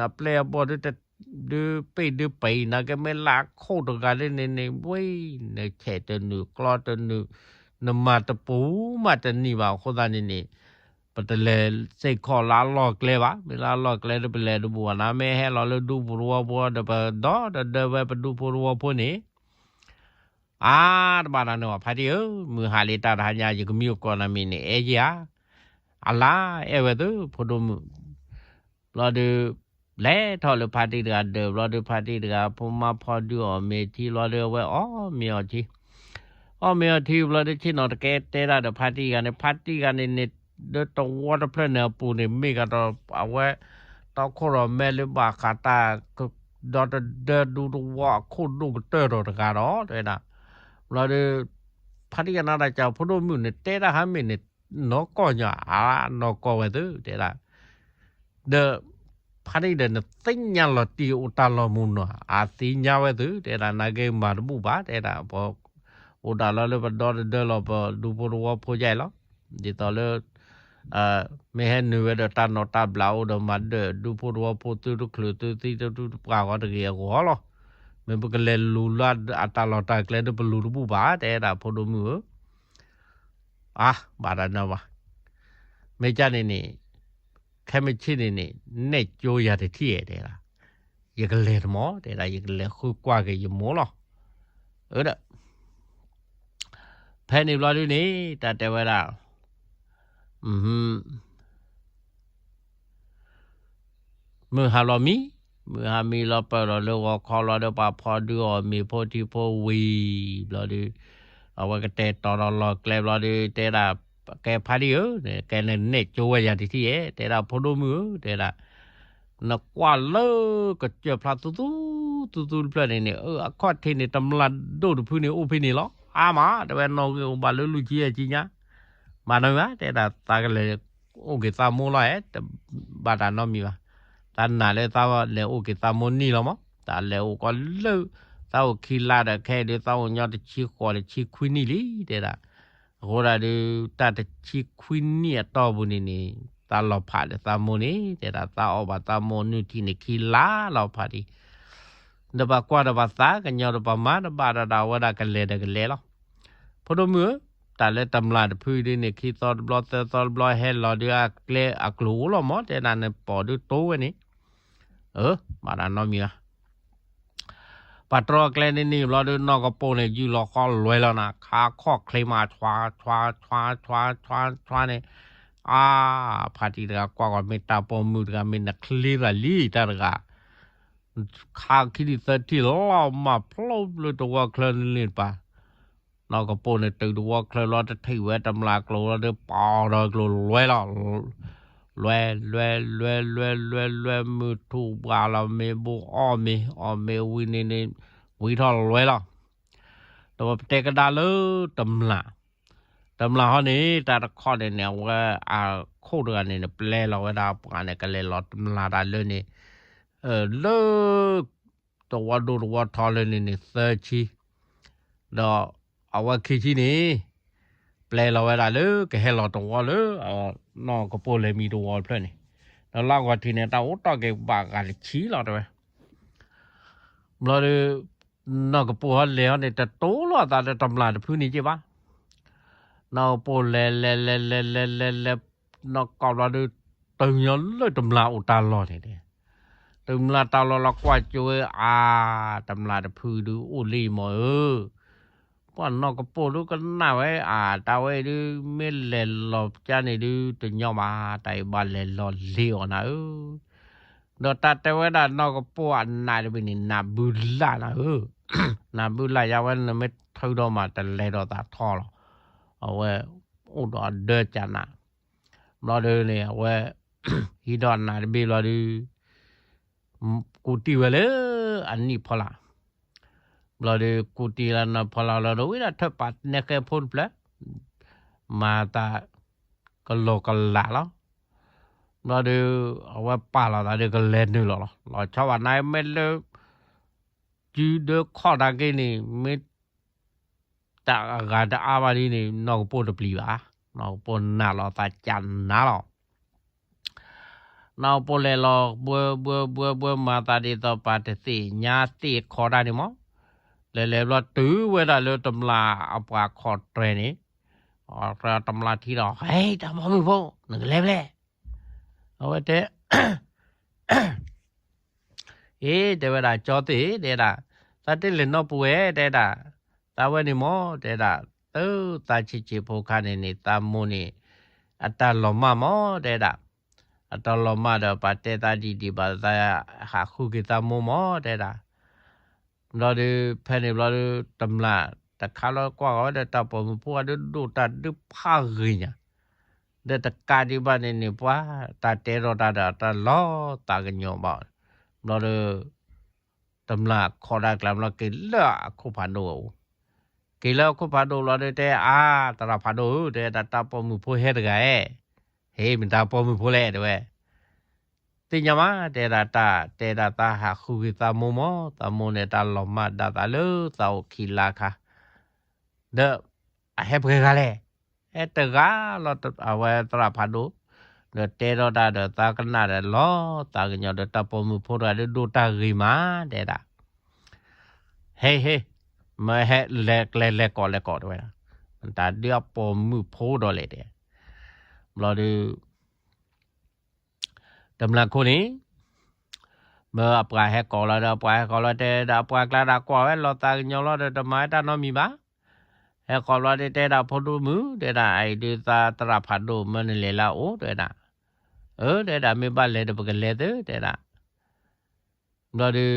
အပျဲၢ်အဘီၣ်ဒုး ဒုးပ့ၢ်ဒုးပံၤ နာ်က့မ့ၢ်လၢအခိၣ်တဂၤလၢန့ၣ်န့ၣ် ဝဲ နဆဲးတနုာ် ကျီတနုာ် နမၤတပူၤမးတနံၤဘၣ် အဃိသတးန့ၣ်န့ၣ် ပတလဲၤစ့ၢ်ကီးလၢအလီၢ်ကျဲဘၣ်. မ့ၢ်လၢအလီၢ်ကျဲဒီး ပလဲၤတဘူၣ်ဘၣ် နမ့ၢ်ဟဲလီၤလၢဒူပူၤတဝီဖိဒီး ပဒီတဒၢဝဲပဒူဖိတဝီဖိန့ၣ် အါ တဘၣ်နၤန့ၣ်ဘၣ် ဖါတံၢ်ဧၢ, မုၢ်ဟါလံတၢ်တဟါညါ ယကမံအိၣ်ကိးနၤမံၤန့ၣ် အဲၣ်ယၤဧါ. အလါ အဲၣ်ဝဲသု ဖိဒိၣ်မုၣ်. ဘျီဒုး လဲၤထီၣ်လၢဖါတံၢ်တဂၤဒၢး ဘျီဒုး ဖါတံၢ်တဂၤ ဖိမါဖီဒုးအီၣ်မ့ၤထံ ဘျီဒုး အဝဲအီၣ်မ့ၤအီထံ အီၣ်မ့ၤအီထံ ဘျီဒုး ဆ့ၣ်နီၤတကဲတဲတၢ်ဒီးဖါတံၢ်ဂၤန့ၣ် ဖါတံၢ်ဂၤန့ၣ်န့ၣ် ဒ်တဝီတဖျၢၣ်န့ၣ်အပူၤန့ၣ် မ့ၢ်ကဒီး အဝဲ တီခိၣ်ရိၣ်မဲလၢဘၣ်ဃးတၢ် ဒီတဒၢဒူတဝီအခိၣ်ဒိၣ်ကတၢၢ်ဒီးတဂၤဒီး တဲဒၣ်. ဘျီဒုး ဖါတံၢ်ဂၤန့ၣ်ဒၣ် ကၠီဖိဒိၣ်မုၣ်န့ၣ် တဲတၢ်ဟါမ့ၢ်န့ၣ် နီၢ်ကီၢ်ညါ အါ နီၢ်ကီၢ်ဝဲသု တဲဒၣ်. ဒီး ဖါတံၢ်ဒီး နသ့ၣ်ညါလီၤတံၢ်အိၣ်တၢ်လီၢ်မူနီၤ အသ့ၣ်ညါဝဲသု တဲဒၣ် နာ်က့မၤတဘူၣ်ဘၣ် တဲဒၣ် ပှၤ အိၣ်ဒၣ်လီၤလၢပဒီတဒၢလီၤ ပဒူဖိတဝီဖိယါအံၤလီၤ. ဒ်သိးလၢ မ့ၢ်ဟဲနုာ်ဝဲဒီးတၢ်နီၣ်တၢ်ဘျးအိၣ်ဒီးမၤဒၢးဒူဖိတဝီဖိ သုတချုးသုသံတတူၢ်တပှၢ်ဂီၤတဂ့ၤအဂီၢ်လီၤ. မ့ၢ်ပကလဲၤလူၤလၢအတၢ်လီၢ်တၢ်ကျဲဒီးပလူၤတဘူၣ်ဘၣ် တဲဒၣ်ဖိဒိၣ်မုၣ်ဧၢ အါ ဘၣ်တၢ်နီဘၣ်. မ့ၢ်ကန့ၣ်န့ၣ် ခဲမုၢ်ဆ့ၣ်န့ၣ်န့ၣ် နဲၣ်ကၠိယၤတထံၣ်ဧဲ တဲဒၣ်. ယကလဲၤတမီၢ် တဲဒၣ် ယကလဲၤဃုကွၢ်က့ၤယမိၢ်လီၤ. အၢဒီး ဖဲန့ၣ်ဘျီဒုန့ၣ် တၢ်တဲဝဲဒၣ် မုၢ်ဟါလီၤမံ, မုၢ်ဟါမံလီၤပၢၢ်လီၤလၢဂီၤခီလီၤဒီး ပှၤဖီဒုအီၣ်မ့ၤဖိထံဖိဝံၤဘျီဒု, အဝဲကတဲာ်တီၤဒီးလီၢ်ကျဲဘျီဒု တဲဒၣ် ကဲဖါတံၢ်ဧၢ, ကဲန့ၣ်နဲၣ်ကၠိဝဲယၤတထံၣ်ဧဲ, တဲဒၣ်ဖိဒိၣ်မုၣ်ဧၢ, တဲဒၣ် နကွၢ်လၢကစၢၢ်ဖျါသူသူ သူသူတဖျၢၣ်န့ၣ်န့ၣ် အၢ အခီၣ်ထံးန့ၣ် တမျၢ်ဒိၣ်တဖုန့ၣ်အိၣ်ဖဲန့ၣ်လီၤ. အါမး တဲဝဲ နီၣ်ဂံၢ်အိၣ်ဘၣ်လၢလွံၢ်ဆံယဲၢ်ဆံညါ, ဘၣ်နီတမံၤဘၣ်, တဲဒၣ်သးကလဲၤအိၣ်က့ၤသးမိၢ်လီၤဧဲ, တဘၣ်တၢ်နီတမံၤဘၣ်. သးနာ်လၢသးလဲၤအိၣ်က့ၤသးမိၢ်နံၣ်လီၤမး, တၢ်လဲၤအိၣ်ကီးလၢ သးအိၣ်ခံလါဒီး ခဲအံၤဒုးသးအိၣ်ညီတဆံဃိးတဆံခွံနံၣ်လံ တဲဒၣ်. အဃိဒၣ်ဒုး တၢ်တဆံခွံနံၣ်အတီၢ်ပူၤန့ၣ်န့ၣ် သးလီၤဖးဒီးသးမိၢ်န့ၣ် တဲဒၣ် သးအီၣ်ဘၣ်သးမိၢ်နုၢ်ထံန့ၣ်ခံလါလီၤဖးဒံး, ဒီးပှၤကွၢ်ဒီးပှၤသးကညီၤဒီးပှၤမၤတဘၣ်ဒီး အဝဲဒၣ်ကလဲၤဒီးကလဲၤလီၤ. ဖိဒိၣ်မုၣ်ဧၢ, တၢ်လၢတမျၢ်တဖုဒုန့ၣ် ခံသီတဘျီသၢသီတဘျီဟဲလီၤဒုး အကျဲအကျိၤအိၣ်လီၤမး, တဲဒၣ်နပိာ်ဒုးတိဝဲန့ၣ်, အၢ ဘၣ်တၢ်နီတမံၤဘၣ်. ပှၤတြီကျဲန့ၣ်န့ၣ်ဘျီဒုး နီၢ်ကပိာ်န့ၣ် ယုၢ်လီၤဃီလွဲလီၤနၤ, ခါခီၣ်ချ့မး ဆွါ ဆွါ ဆွါ ဆွါ ဆွါ ဆွါ ဆွါန့ၣ်, အါ ဖါတံၢ်တဂၤကွၢ်ကွၢ် မ့ၢ်တၢ်ပိာ်မုၣ်တဂၤ မ့ၢ်နချ့သးလံတၢ်တဂၤ, ခါခံထံၣ်သၢထံၣ်လီၤမး ဖျိလၢတဝီချၢန့ၣ်န့ၣ်တပၤ နီၢ်ကပိာ်န့ၣ် တုၤတဝီချၢလီၤ တထံၣ်ဝဲတမျၢ်ကျိၤလီၤဒီး ပိာ်ဒီးကျိၤလွဲလီၤ. လွဲ လွဲ လွဲ လွဲ လွဲ လွဲ မုၢ်ထူၣ်ဘှါလီၤ မ့ၢ်ဘိအီၣ်မ့ၤ အီၣ်မ့ၤဝံၤန့ၣ်န့ၣ် ဝံၤထီၣ်လွဲလီၤ. ဒီးပတဲကဒါလၢတမျၢ်, တမျၢ်ဟီန့ၣ် တၢ်တခီန့ၣ်န့ၣ် အဝဲအခိၣ်တဂၤန့ၣ်န့ၣ် ပျဲလီၤဝဲဒၣ်ပှၤန့ၣ် ကလဲၤလီၤတမျၢ်တၢ်လၢန့ၣ် လၢ တဝီဒိၣ်တဝီထီလၢန့ၣ်န့ၣ် သၢဆံ, ဒီးအဝဲခံဆံန့ၣ် ပျဲလီၤဝဲဒၣ်လၢကဟဲလီၤတဝီလၢ နီၢ်ကပိာ်လဲၤမံတဝီတဖျၢၣ်န့ၣ်, ဒီးလၢအဂီၢ်ထံးန့ၣ် တၢ်အိၣ်တီၢ်က့ၤဘၣ်ဂၤတဆံလီၤတဲဝဲ. ဘျီဒီး နီၢ်ကပိာ်ဟီလဲၤဟီန့ၣ် တတိလိာ်သးဒီးတမျၢ်တဖုန့ၣ်က့ဘၣ်. နီၢ်ကပိာ်လဲၤလဲၤလဲၤလဲၤလဲၤလဲၤလဲၤ နီၢ်ကပိာ်ဘျီဒီး တုၤညီလၢတမျၢ်အိၣ်တၢ်လီၢ်န့ၣ်, တမျၢ်တၢ်လီၢ်လီၤကွၢ်ကၠိဝဲ အါ တမျၢ်တဖုဒုးအိၣ်လံမးဧၢ, ပှၤနီၢ်ကပိာ်ဒုးကနၣ်ဝဲ အါ တၢ်ဝဲအံၤဒုး မ့ၢ်လဲၤလီၤကၠါန့ၣ်ဒုး တညီဘၣ် တၢ်အံၤဘၣ်လဲၤလီၤလ့အီၤနၤဧၢ. ဒီးတၢ်တဲဝဲဒၣ်နီၢ်ကပိာ်အနးတဘ့ၣ်န့ၣ် နးဘုလၢ်နၤဧၢ, နးဘုလၢ်ယါဝဲ နမ့ၢ်ထုးထီၣ်မး တလဲၤဒီးသးထီလီၤ. အဝဲအိၣ်ဒီးအဒၢကၠးနး, ဘျီဒီးန့ၣ် အဝဲ ဟံးဒီးအနးတဘ့ၣ်ဘျီဒီး ကူးတံၢ်ဝဲလၢအနံၣ်ဖီလာ်, ဘျီဒီး ကူးတံၢ်လၢနဖီလာ်လီၤဒီး ဝံဒၣ်ထၢၣ်ပာ်နဲၣ်ဃဲဖိတဖျၢၣ်, မၤသးကလီၤကလးလီၤ. ဘျီဒီး အဝဲပာ်လီၤသးဒီးကလဲၤနုာ်လီၤလီၤ. လီၤဆီဘၣ်နၤမ့ၢ်လၢ စုဒၢခီၣ်တၢ်က့န့ၣ် မ့ၢ် တၢ်အဂၤတအါဘၣ်ဒ်န့ၣ် နီၢ်ကပိာ်တပျံၤဘၣ်. နီၢ်ကပိာ်နးလီၤသးကၠးနးလီၤ. နီၢ်ကပိာ်လဲၤလီၤဘှၢဘှၢဘှၢဘှၢ မၤသးဒ်သိးပှၤတသ့ၣ်ညါသ့ၣ်ခီတၢ်န့ၣ်မး, လဲၤလဲၤဘျီတုၤဝဲဒၣ်လၢတမျၢ်အပှၤခီၣ်တြဲၤန့ၣ်, တမျၢ်ထံၣ်ဒီး ဟဲ တၢ်ပိာ်မုၣ်ဖိ နကလဲၤဖဲလဲၣ်. အဝဲတဲ အ့ တဲဝဲဒၣ် ကၠီသ့ၣ် တဲဒၣ်, သးတ့ၢ်လဲၤနီၢ်ပူၤဝဲ တဲဒၣ်, သးဝဲန့ၣ်မး တဲဒၣ်, သုသးဆံးဆံးဖိခါန့ၣ်န့ၣ် သးမိၢ်န့ၣ် အတၢ်လီၤမၢ်မး တဲဒၣ်, အတၢ်လီၤမၢ်ဒီး ပှၤတဲသးဒ်ဒံးဘၣ် သးဟးဃုက့ၤသးမိၢ်မး တဲဒၣ်. ဘျီဒီး ဖဲန့ၣ်ဘျီဒီး တမျၢ်တခါလၢကွၢ်ဃီၤဝဲဒီး တၢ်ပိာ်မုၣ်ဖိအဒိၣ်ဒိၣ်တၢ်ဒုးဖးဂ့ၤညါ ဒီးတကးဒံးဘၣ်န့ၣ်န့ၣ် ပှၤတၢ်တဲထီၣ်တၢ်ဒီးတၢ်လီၤသးကညီၤဘၣ်. ဘျီဒီး တမျၢ်ခီၣ်တၢ်ကျါဘျီ က့ၤလၢအခိၣ်ဖးဒိၣ်အအိၣ်, က့ၤလၢအခိၣ်ဖးဒိၣ်ဘျီဒီးတဲ အါ သရၣ်ဖးဒိၣ်ဧၢ တဲဒၣ် တၢ်ပိာ်မုၣ်ဖိဟဲတဂၤဧဲ, ဟ့ မ့ၢ်တၢ်ပိာ်မုၣ်ဖိလဲၣ် တဲဝဲ. သ့ၣ်ညါမး တဲဒၣ် တၢ်တဲဒၣ် သးဟးဃုက့ၤသးမိၢ်မး, သးမိၢ်န့ၣ် တၢ်လီၤမၢ်ဒၣ်သးလၢသးအိၣ်ခံလါခါ, ဒီး အဟဲပှဲၤဂၤလဲၣ်, ဟဲတဂၤလီၤ အဝဲသရၣ်ဖးဒိၣ်, ဒီးတဲထီၣ်တၢ်ဒီးသးကနၣ်ဒီးလီၤသးကညီၤဒီး တၢ်ပိာ်မုၣ်ဖိတဂၤဒုးဒိၣ်တၢ်ဂ့ၤမး တဲဒၣ်, ဟဲဟ့, မၢဟဲလဲၤကျဲလဲၤကိးလဲၤကိးတဲဝဲဒၣ်, တၢ်ဒုးအပိာ်မုၣ်ဖိဒီးလဲၣ်တဲ, ဘျီဒုး တမျၢ်ခိၣ်န့ၣ် မၢအပှၤဟဲကိးလီၤဒီး အပှၤဟဲကိးလီၤတဲဒီး အပှၤကျါဒၣ်ကွၢ်ဝဲလီၤသးကညီၤလီၤဒီး တမၤဝဲတၢ်နီတမံၤဘၣ်. ဟဲကိးလီၤတဲ တဲဒၣ်ဖိဒိၣ်မုၣ် တဲဒၣ် အအံၤဒုးသးသရၣ်ဖးဒိၣ် မၢနလဲၤလၢအအိၣ် တဲဒၣ်. အၢ တဲဒၣ် မ့ၢ်ဘၣ်လဲၤဒီးပကလဲၤသု တဲဒၣ်. ဘျီဒုး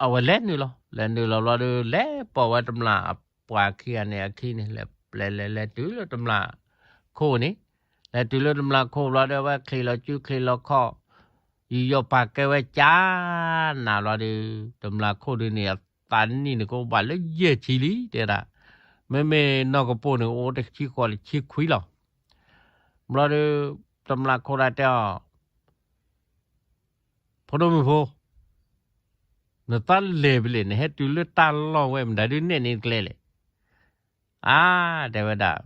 အဝဲလဲၤနုာ်လီၤ, လဲၤနုာ်လီၤဘျီဒုး လဲၤပိာ်ဝဲတမျၢ်အပှၤခံဂၤန့ၣ်အခံန့ၣ် လဲၤပျဲလဲၤလဲၤတုၤလၢတမျၢ်ခိၣ်န့ၣ်, လဲၤတုၤလၢတမျၢ်ခိၣ်ဘျီဒုး အဝဲချံးလီၤစုချံးလီၤခီၣ်, ယူးယီၣ်ပာ်ကဲဝဲကၢနၤဘျီဒုး တမျၢ်ခိၣ်ဒုးန့ၣ် အသးနံၣ်န့ၣ်ကအိၣ်ဘၣ်လၢယဲၢ်ဆံလံ တဲဒၣ်. မ့မ့ၢ်နီၢ်ကပိၢ်န့ၣ် အိၣ်တဆံဃိးတဆံခွံလီၤ. ဘျီဒုး တမျၢ်ခိၣ်ဒၣ်တဲအီၤ ဖိဒိၣ်မုၣ်ဖိ, နသးလဲၤဖဲလဲၣ်, နဟဲတုၤလၢတၢ်လီၢ်ဝဲ မတၤဒုးနဲၣ်န့ၢ်ကျဲလဲၣ်. အါ, တဲဝဲဒၣ်,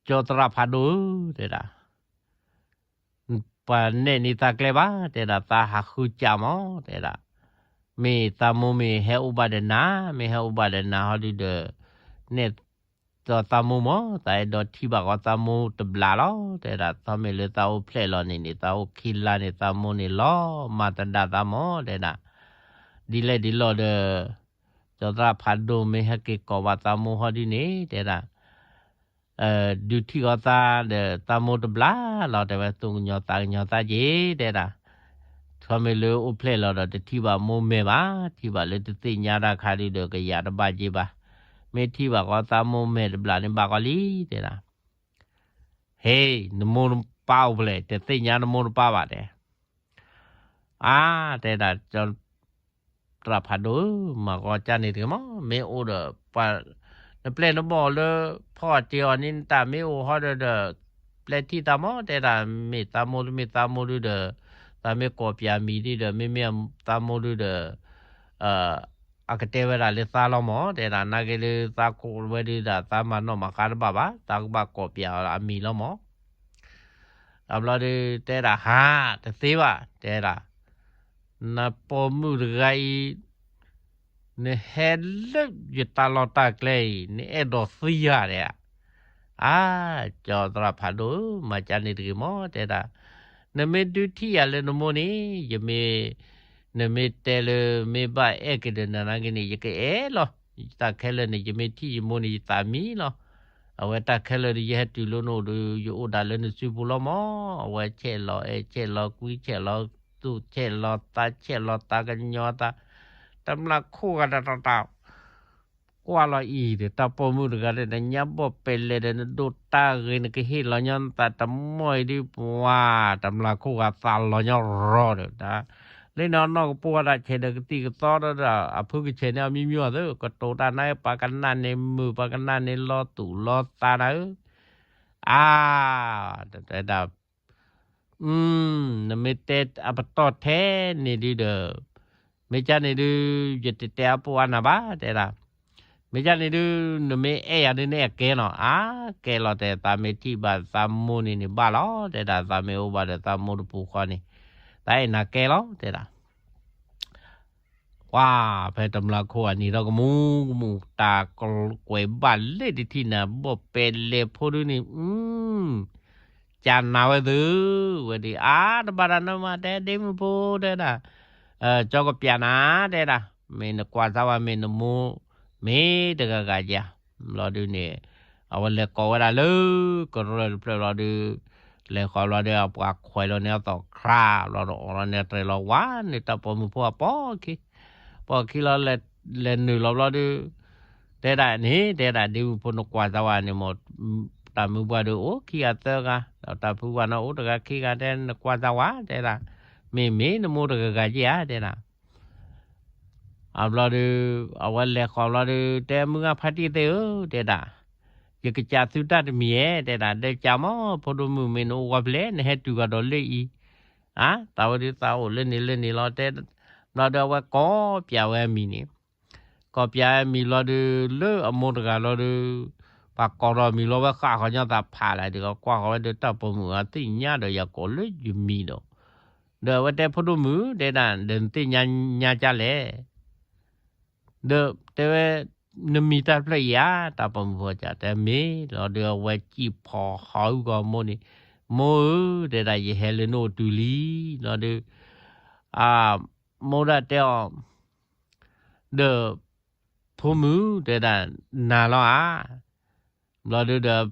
ကၠီသရၣ်ဖးဒိၣ်ဧၢ, တဲဒၣ်, ပှၤနဲၣ်န့ၢ်သးကျဲဘၣ်, တဲဒၣ်, သးဟးဃုစၢ်မး, တဲဒၣ်, မ့ၢ်သးမိၢ်မ့ၢ်ဟဲအိၣ်ဘၣ်ဒီးနၤ, မ့ၢ်ဟဲအိၣ်ဘၣ်ဒီးနၤဟီဒုဒီး နဲၣ် ဒီးသးမိၢ်မး, သးအဲၣ်ဒိးထံၣ်ဘၣ်ဃီသးမိၢ်တဘျီလီၤ, တဲဒၣ်, သီမ့ၢ်လၢသးအိၣ်ဖျဲၣ်လီၤန့ၣ်န့ၣ် သးအိၣ်ခံလါန့ၣ် သးမိၢ်န့ၣ်လီၤမၤသဒါသးမး, တဲဒၣ်, ဒ်လဲၣ်ဒ်လဲၣ်ဒီး ကၠီသရၣ်ဖးဒိၣ်မ့ၢ်ဟဲက့ၤကိးဘၣ်သးမိၢ်ဟီဒုန့ၣ်, တဲဒၣ်, ဒုးထံၣ်ဃီသးဒီးသးမိၢ်တဘျီလီၤ, တဲဝဲသူၣ်ကညီၤသးကညီၤသးက့ၤ, တဲဒၣ်, သီမ့ၢ်လၢအိၣ်ဖျဲၣ်လီၤဒီးတထံၣ်ဘၣ်မိၢ်မဲာ်ဘၣ်, ထံၣ်ဘၣ်လၢတသ့ၣ်ညါတၢ်ခါဒုဒီးကယၤတဘၣ်က့ၤဘၣ်, မ့ၢ်ထံၣ်ဘၣ်ဃီသးမိၢ်မဲာ်တဘျီန့ၣ်ဘၣ်ဃီလံ, တဲဒၣ်. ဟ့, နမိၢ်နပၢ်အိၣ်ဖဲလဲၣ်, တသ့ၣ်ညါနမိၢ်နပၢ်ဘၣ်တဲ. အါ, တဲဒၣ်, သရၣ်ဖးဒိၣ်ဧၢ, မၤဃီကၢ်န့ၣ်တဂ့ၤမး, မ့ၢ်အိၣ်ဒီးပှၤ နပျဲၢ်နဘီၣ်လၢ ဖီၣ်အတ့ၢ်အီၤန့ၣ် နတၢ်မ့ၢ်အိၣ်ဟီဒီးဒီး ပျဲထံၣ်သးမး, တဲဒၣ်, မ့ၢ်သးမိၢ်တမ့ၢ်သးမိၢ်ဒုဒီး သးမ့ၢ်ကိးပၠးမံၤဒုဒီး မ့မ့ၢ်သးမိၢ်ဒုဒီး အကတဲဝဲဒၣ်လၢသးလီၤမး, တဲဒၣ်, နာ်က့လၢသးကိးဝဲဒုဒီး သးမၤနီၣ်မၤဃါတဘၣ်ဘၣ်, သးကဘၣ်ကိးပၠးအီၤအမံၤလီၤမး. အဘျီဒုး တဲဒၣ်, ဟါ, တသ့ဘၣ်, တဲဒၣ်, နပိာ်မုၣ်တဂၤအံၤ နဟဲလၢယတၢ်လီၢ်တၢ်ကျဲအံၤ နအဲၣ်ဒိးသံဧါ တဲဒၣ်. အါ, ကၠီသရၣ်ဖးဒိၣ်ဧၢ, မၤကၢ်န့ၣ်တဂ့ၤမး, တဲဒၣ်, နမ့ၢ်ဒုးထံၣ်ယၤလၢနမိၢ်န့ၣ် ယမ့ၢ်, နမ့ၢ်တဲလၢမ့ၢ်ဘၣ်အဲၣ်က့ၤဒီးနၤနာ်က့န့ၣ် ယကအဲၣ်လီၤ. တၢ်ခဲလၢာ်န့ၣ် ယမ့ၢ်ထံၣ်ယမိၢ်န့ၣ် ယသးမံလီၤ. အဝဲတၢ်ခဲလၢာ်ဒီး ယဟဲတုၤလၢနအိၣ်ဒီး ယအိၣ်ဒၣ်လၢနစုပူၤလီၤမး, အဝဲဆဲးလီၤအဲၣ်ဆဲးလီၤကွံ ဆဲးလီၤသူၣ် ဆဲးလီၤသး ဆဲးလီၤသးကညီၤသး, တမျၢ်ခိၣ်ဂၤတၢ်တၢ်တၢ် ကွၢ်လီၤအံၤဒီး တၢ်ပိာ်မုၣ်တဂၤဒီး နညါဘီၣ်ပဲလဲၤဒီး နဒိၣ်တၢ်ဂ့ၤ နကဟ့ၣ်လီၤညီနသးတမီၢ်အံၤဒုး ပှၤတမျၢ်ခိၣ်ဂၤသးလီၤညီရီၤဒီး လၢန့ၣ်အနီၢ်ကပိၢ်ဝဲဒၣ်ဆဲးဒီးကသံၣ်ကသီဒီး အဖုကဆဲးန့ၣ်အမံၤမံၤအီၤသၢ ကတိၤတၢ်နါ ပှၤကနၣ်န့ၣ်မုာ် ပှၤကနၣ်န့ၣ်လီၤသူၣ်လီၤသးနၤဧၢ, အါ, တတဲဒၣ် နမ့ၢ်တဲအပတီၢ်ထဲန့ၣ်ဒုဒီး မ့ၢ်ကၢ်န့ၣ်ဒု ယတတဲအပိၢ်အါနၤဘၣ် တဲဒၣ်. မ့ၢ်ကၢ်န့ၣ်ဒု နမ့ၢ်အဲၣ်ယၤဒု နအဲၣ်ကဲနီၤ အါ, ကဲလီၤတဲ သးမ့ၢ်ထံၣ်ဘၣ်သးမိၢ်န့ၣ်န့ၣ်ဘၣ်လီၤ တဲဒၣ်. သးမ့ၢ်အိၣ်ဘၣ်ဒီးသးမိၢ်တပူၤဃီန့ၣ် သးအဲၣ်နၤကဲလီၤ တဲဒၣ်. ကွၢ်ဖဲတမျၢ်ခိၣ်အနံၤထီၣ်ကမူကမူ တၢ်ကွဲးဘၣ်လဲၣ်တထံၣ်နၤ ဘီၣ်ပဲလဲၤဖိဒုန့ၣ် အၢ ကၢ်နၤဝဲသု ဝဲဒ်အါ တဘၣ်တၢ်နီတမံၤ တဲဒ့မုၣ်ဖိ တဲဒၣ်, ကၠီကပျးနၤ တဲဒၣ်, မ့ၢ်နကွၢ်စၢ်ဝဲ မ့ၢ်နမိၢ် မ့ၢ်တဂၤဂၤဧါ. ဘျီဒုန့ၣ် အဝဲလဲၤကိးဝဲဒၣ်လၢ ကရၢၢ်တဖျၢၣ်ဘျီဒု လဲၤဃီၤဘျီဒီး အပှၤခွဲးလီၤန့ၢ်အသီၣ်ခရၣ်ဘျီဒီး အီၣ်လီၤန့ၢ်တြဲၤလီၤဝါန့ၢ်တၢ်ပိာ်မုၣ်ဖိအပိာ်ခံ, ပိာ်ခံလီၤ လဲၤနုာ်လီၤဘျီဒု တဲဒၣ်န့ၣ် တဲဒၣ် ဒ့မုၣ်ဖိနကွၢ်စၢ်ဝဲန့ၣ်မ့ၢ် တၢ်မုၢ်ပှၢ်ဒုအိၣ်ခံဂၤသၢဂၤ ဒီးတၢ်ဖုဝါန့ၣ်အိၣ်တဂၤခံဂၤ တဲနကွၢ်စၢ်ဝဲ တဲဒၣ်, မ့ၢ်မ့ၢ်နမိၢ်တဂၤဂၤဧါ တဲဒၣ်. အဘျီဒု အဝဲလဲၤဃီၤဘျီဒု တဲမုၢ်ဂၤဖါတံၢ်သ့ၣ်ဧၢ တဲဒၣ်, ယကစၢ်သုတၢ်တမံၤဧါ တဲဒၣ်, ဒီးကၢ်မး ဖိဒိၣ်မုၣ်မ့ၢ်နအိၣ်ဝဲဖဲလဲၣ် နဟဲတုၤဂၤဒီးလၢအံၤ, အါ သးဝဲဒုသးအိၣ်လၢန့ၣ်လၢန့ၣ်လီၤ တဲ, ဘျီဒုအဝဲကိးပျးဝဲအမံၤန့ၣ်, ကိး ကိးပၠးမံၤလီၤဒုး လၢအမိၢ်တဂၤလီၤဒုး ပှၤကိးထီၣ်မံၤလီၤဝဲဃၣ်ဃီညီသးဖးလၢ်ဒုး ကွၢ်ဃီၤဝဲဒုး တၢ်ပိာ်မုၣ်အသ့ၣ်ညါဒီးယၤကိးလၢယမံၤဒီး ဒီးအဝဲတဲဖိဒိၣ်မုၣ် တဲဒၣ် ဒီးနသ့ၣ်ညါညါကလဲၣ် ဒီးတဲဝဲ နမံၤတၢ်ဖျၢၣ်အံၤဧါ တၢ်ပိာ်မုၣ်ဖိကၠး တဲမ့ၢ်လီၤဒုး အဝဲစံၣ်ဖီဟီၣ်အုၣ်ကီးမိၢ်န့ၣ် မိၢ်ဧၢ တဲဒၣ် ယဟဲလၢနအိၣ်တုၤလံ လီၤဒုး အမိၢ်ဒၣ်တဲအီၤ ဒီး ဖိမုၣ် တဲဒၣ် နၤလီၤဧါ ဘျီဒုးဒီး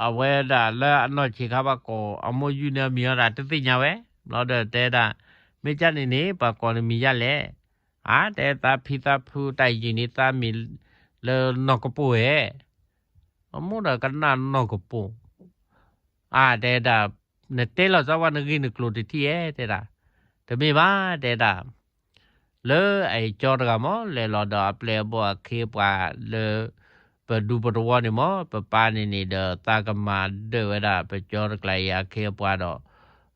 အဝဲဒၣ်လၢအနီၢ်ဆံးခါဘၣ်ကိး အမိၢ်ယုၢ်န့ၢ်အမံၤအီၤဒၣ်တသ့ၣ်ညါဝဲ ဘျီဒီးတဲဒၣ် မ့ၢ်ကၢ်န့ၣ်န့ၣ် ပှၤကိးနမံၤယါလဲၣ် အါ တဲသးဖံသးဖုတၢ်ယံၤန့ၣ် သးမံၤလၢနီၢ်ကပိာ်ဧဲ အမိၢ်ဒီးကနၣ်နီၢ်ကပိာ် အါ တဲဒၣ် နတဲလီၤစၢ်ဝဲနဂ့ၢ်နကျိၤတထံၣ်ဧဲ တဲဒၣ် တမ့ၢ်ဘၣ် တဲဒၣ် လၢအကၠီတဂၤမ့ၢ် လဲၤလီၤဒီးအပျဲၢ်အဘီၣ်အခ့အပှၤလၢ ပဒူပတဝီန့ၣ်မ့ၢ် ပပၢ်န့ၣ်န့ၣ်ဒီး သးကမၤဒၢၣ်ဝဲဒၣ် ပကၠီတကျါအံၤအခ့အပှၤဒီး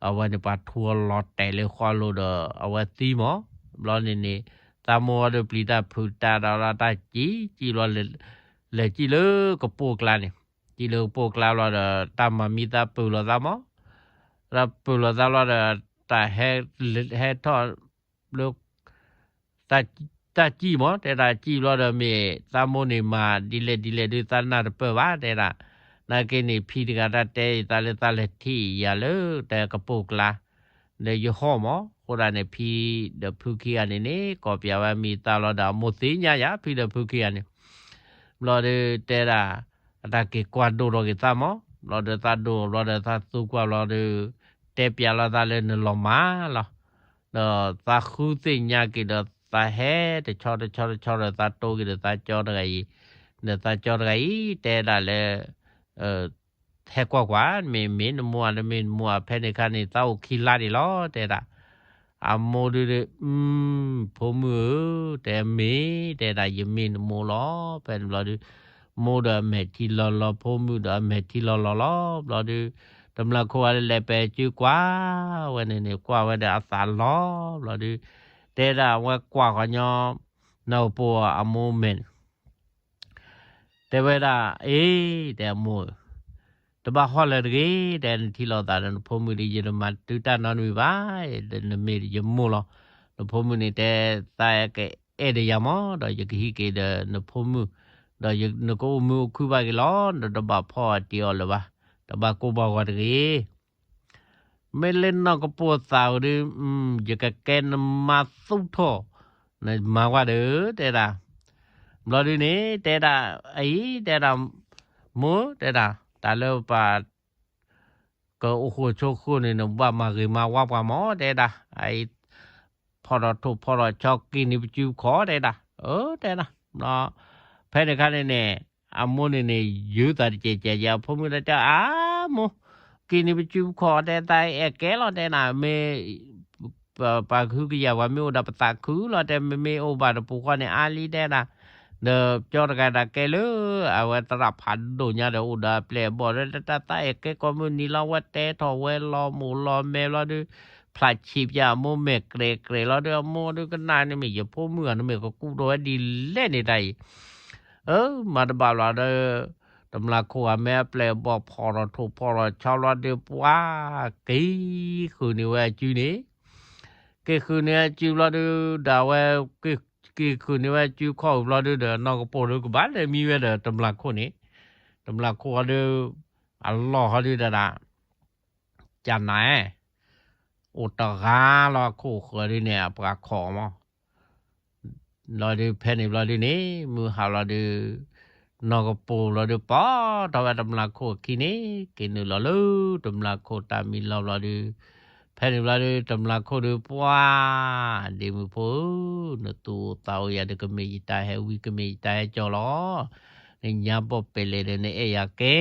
အဝဲန့ၣ်ပှၤထူအလီၤတဲာ်လၢဃီလိၤဒီး အဝဲသံမ့ၢ် ဘျီန့ၣ်န့ၣ် သးမိၢ်ဝဲဒီးပျံၤတၢ်ဖုးတၢ်ဒီးတၢ်စံၣ် စံၣ်ဘျီ လဲၤစံၣ်လၢကပိာ်ကျါန့ၣ် စံၣ်လၢကပိာ်ကျါဘျီဒီး တၢ်မၤမံသးပၢၢ်လီၤသးမ့ၢ် တၢ်ပၢၢ်လီၤသးဘျီဒီး တၢ်ဟဲ ဟဲထီၣ်လၢ တၢ်စံၣ်မ့ၢ် တဲဒၣ်စံၣ်ဘျီဒီးမ့ၢ် သးမိၢ်န့ၣ်မၤဒ်လဲၣ်ဒ်လဲၣ်ဒုးသးနၢ်တပၢၢ်ဘၣ် တဲဒၣ် နာ်က့န့ၣ် ဖံတဂၤတၢ်တဲအံၤသးလၢသးလဲၤထံၣ်ယၤလၢတဲကပိာ်ကျါ ဒီးယဟီၣ်မ့ၢ် အဃိဒၣ်န့ၣ် ဖံဒီးဖုခံဂၤန့ၣ်န့ၣ် ကိးပၠးဝဲမံၤသးလီၤဒီး အမိၢ်သ့ၣ်ညါယၤ ဖံဒီးဖုခံဂၤန့ၣ် ဘျီဒုးတဲဒၣ် အတၢ်က့ၤကွၢ်ဒိၣ်ထီၣ်က့ၤသးမ့ၢ် ဘျီဒီးသးဒိၣ်ဘျီဒီးသးသူကွၢ်ဘျီဒီး တဲပၠးလီၤသးလၢနလီၤမၢ်လီၤ ဒီးသးဃုသ့ၣ်ညါက့ၤဒီးသးဟဲတဆီတဆီတဆီဒီးသးတိၢ်က့ၤဒီးသးကၠီတဂၤအံၤ, ဒီးသးကၠီတဂၤအံၤ တဲဒၣ်လၢ ဟဲကွၢ်ကွၢ် မ့ၢ်မ့ၢ်နမိၢ်ဧါ တမ့ၢ်နမိၢ်ဧါ ဖဲန့ၣ်အခါန့ၣ် သးအိၣ်ခံလါန့ၣ်လီၤ တဲဒၣ်. အမိၢ်ဒုး အ ဖိမုၣ်ဧၢ, တဲမ့ၢ် တဲဒၣ် ယမ့ၢ်နမိၢ်လီၤ. ဖဲန့ၣ်ဘျီဒုး မိၢ်ဒီးအမဲာ်ထံလီၤလီၤ ဖိမုၣ်ဒီးအမဲာ်ထံလီၤလီၤလီၤ. ဘျီဒုး တမျာ်ခိၣ်ဝဲဒၣ်လဲၤပဲာ်စုကွၢ်ဝဲန့ၣ်န့ၣ် ကွၢ်ဝဲဒီးအသးလီၤ. ဘျီဒုး တဲဒၣ်ဝဲကွၢ်ဃီညီ နီၢ်ကပိာ်အမိၢ်မဲာ်န့ၣ် တဲဝဲဒၣ် အ့ တဲအမိၢ်ဧၢ, တဘၣ်ဟီၣ်လၢၤတဂ့ၤ, တဲနထံၣ်လိာ်သးဒီးနဖိမုၣ်ဒီး ယတမၤတုၤတၢ်နီတမံၤဘၣ်, နမ့ၢ်ယမိၢ်လီၤ. နဖိမုၣ်န့ၣ်တဲ သးကအဲၣ်ဒီးယၤမး, ဒီးယကဟံးက့ၤဒီးနဖိမုၣ်, ဒီးနကအိၣ်မုာ်အိၣ်ခုၣ်ဘၣ်က့ၤလီၤ, ဒီးတဘၣ်ဖီၣ်အတ့အီၤလၢၤဘၣ်, တဘၣ်ကိၢ်ဘၣ်ဂီၤတဂ့ၤ. မ့ၢ်လၢနီၢ်ကပိာ်သးဝဲဒီး ယကကဲနမါသူၣ်ထီၣ်, နမၤကွၢ်ဒီး တဲဒၣ်. ဘျီဒုးန့ၣ် တဲဒၣ် အအံၤ တဲဒၣ် မိၢ် တဲဒၣ် တၢ်လၢပှၤ ကအိၣ်ဃိာ်ဆိးဃိာ်န့ၣ် နဘၣ်မၤဂ့ၤမၤဝါပှၤမး တဲဒၣ်, အအံၤ ဖီၣ်ထီၣ်ထိၣ်ဖီၣ်ထီၣ်ဆီက့ၤန့ၢ်ပစုပခီၣ် တဲဒၣ်, အၢ တဲဒၣ်. ဖဲန့ၣ်အခါန့ၣ်န့ၣ် အမိၢ်န့ၣ်န့ၣ် ယုၤသးတကဲးကဲးကဲး အဖိမုၣ်တဲ အါ မိၢ် က့ၤန့ၢ်ပစုပခီၣ် တဲသးအဲၣ်ကဲလီၤ တဲနၤ မ့ၢ် ပှၤကဟုကယာ်ပှၤမ့ၢ်အိၣ်ဒီးပသးခုလီၤ တဲ မ့မ့ၢ်အိၣ်ဘၣ်တပူၤဃီန့ၣ် အါလံ တဲဒၣ်. ဒီးကၠီတဂၤဒၣ်ကဲလၢ အဝဲသရၣ်ဖးဒိၣ်ညါဒီးအိၣ်ဒီးအပျဲၢ်အဘီၣ်ဒီး တၢ်သးအဲၣ်ကဲကိးမုၢ်နံၤလီၤ ဝဲတဲထီၣ်ဝဲလီၤမိၢ်လီၤမဲဘျီဒုး ဖျးဆံးပၠးအမိၢ်မဲာ်ကြဲးကြဲးလီၤဒီး အမိၢ်ဒုးကနၣ်န့ၣ်မ့ၢ်ယဖိမုၣ်ဧါ နမ့ၢ်ကကူၣ်ထီၣ်ဝဲဒ်လဲၣ်န့ၣ်တၢ်အံၤ အၢ မၤတဘၣ်လီၤဒီး တမျာ်ခိၣ်အမဲာ်အပျဲၢ်အဘီၣ်ဖီၣ်ထီၣ်ထိၣ်ဖီၣ်ထီၣ်ဆီဘျီဒုး ပှၤက့ၤဃုာ်န့ၢ်ဝဲအစုန့ၣ် က့ၤဃုာ်န့ၢ်အစုဘျီဒုး ဒၣ်ဝဲ က့ၤဃုာ်န့ၢ်ဝဲအစုခီၣ်ဘျီဒုးဒီး နီၢ်ကပိာ်ဒုးကဘၣ်လဲၤမံဝဲဒီးတမျာ်ခိၣ်န့ၣ် တမျာ်ခိၣ်အီၤဒုး အလီၢ်ဟီဒုးဒၣ်ဒၣ် ကနၤ အိၣ်တဂၤလီၤခိၣ်ဃၢၤဒုးန့ၣ် အပှၤခိးမး ဘျီဒုး ဖဲန့ၣ်ဘျီဒုးန့ၣ် မုၢ်ဟါဘျီဒုး နီၢ်ကပိာ်ဘျီဒုး ပိာ်ထီၣ်ဝဲတမျာ်ခိၣ်အခံန့ၣ် က့ၤနုာ်လီၤလၢတမျာ်ခိၣ်တၢ်မံလီၢ်ဘျီဒုး ဖဲန့ၣ်ဘျီဒုး တမျာ်ခိၣ်ဒုး ပှၤ ဒ့မုၣ်ဖိဧၢ, နသူၣ်အိၣ်သးအိၣ်ယၤဒီး ကမ့ၢ်ယတၢ်ဟဲဝံ ကမ့ၢ်ယတၢ်ဟဲကၠီလီၤ. နညါဘီၣ်ပဲာ်လဲၣ်ဒီး နအဲၣ်ယၤကဲ,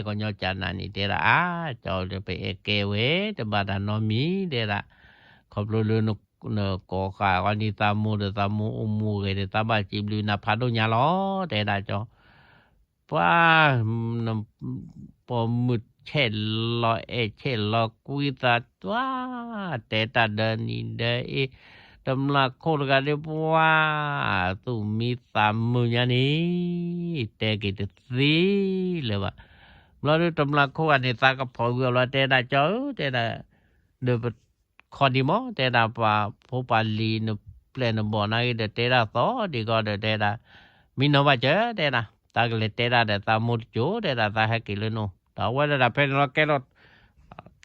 ကညီကနၤန့ၣ်တဲဒၣ် အါ ကၠီဒီး ပအဲၣ်ကဲဝဲ တဘၣ်တၢ်နီတမံၤ တဲဒၣ်, ခီဖျိလၢ နကိးဃာ်အီၤန့ၣ် သးမိၢ်ဒီးသးမိၢ်အိၣ်မူဂဲၤဒီး သးဘၣ်စံးဘျုးနၤဖးဒိၣ်ညါလီၤ တဲဒၣ်ကၠီ, ပှၤ ပိာ်မုၣ်ဆဲးလီၤအဲၣ်ဆဲးလီၤကွံသးတွၤ, တဲတၢ်ဒီနံၤဒီအ့, တမျၢ်ခိၣ်တဂၤဒုးပှၤ သူၣ်မံသးမုာ်ညါန့ၣ် တဲက့ၤတသ့လၢၤဘၣ်. ဘျီဒုးတမျၢ်ခိၣ်ဂၤန့ၣ် သးကဖီၣ်ဝံၤအီၤဘျီ တဲဒၣ်ကၠီဧၢ တဲဒၣ် ဒီးပခီဒံးမး တဲဒၣ် ပှၤဖိပှၤလံၤနပျဲၢ်နဘီၣ်နာ်က့ဒီး တဲဒၣ်သီဒံးကီးဒီး တဲဒၣ် မံနီၤဘၣ်စၢၤ တဲဒၣ် သးကလဲၤတဲဒၣ်ဒီးသးမိၢ်တစိၤ တဲဒၣ် သးဟဲက့ၤလၢနအိၣ် ဒီးအဝဲဒၣ်ဖဲန့ၣ်လီၤ ကဲထီၣ်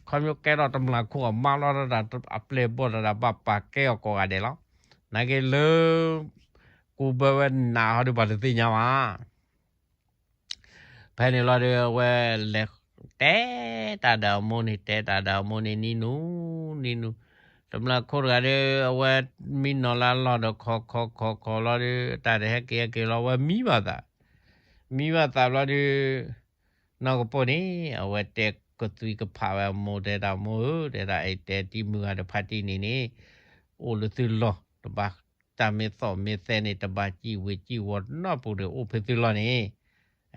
ခီဖျိကဲထီၣ်တမျၢ်ခိၣ်အမါလီၤ တဲဒၣ် အပျဲၢ်ဘီၣ်တဒၣ် ဘၣ်ပာ်ကဲအီၤကိးဂၤဒဲးလီၤ. နာ်က့လၢ ကူဘၢဝဲနးဟီဒုး ပှၤတသ့ၣ်ညါဘၣ်. ဖဲန့ၣ်လီၤဒုး အဝဲလဲၤတဲတၢ်ဒီးအမိၢ်န့ၣ် တဲတၢ်ဒီးအမိၢ်န့ၣ် နံၤနူၤ နံၤနူၤ တမျၢ်ခိၣ်တဂၤဒုး အဝဲမံနီၤလၢလီၢ်ဒီး ခီခီခီခီလီၤဒုး တၢ်တဟဲက့ၤဟဲက့ၤလီၤ အဝဲမံဘၣ်သး မံဘၣ်သးဘျီဒုး နီၢ်ကပိၢ်န့ၣ် အဝဲတဲကသွံကဖးဝဲအမိၢ် တဲဒၣ်မိၢ်ဧၢ တဲဒၣ် အဲၣ်တဲတံၤမုၢ်ဂၤဒီးဖါတံၢ်န့ၣ်န့ၣ် အိၣ်လၢသုလီၢ် တဘၣ်တၢ်မ့ၢ်သီၣ်မ့ၢ်သဲန့ၣ် တဘၣ်စံၣ်ဝ့ၤစံၣ်ဝီၤနီတပူၤဒီး အိၣ်ဖဲသုလီၢ်န့ၣ်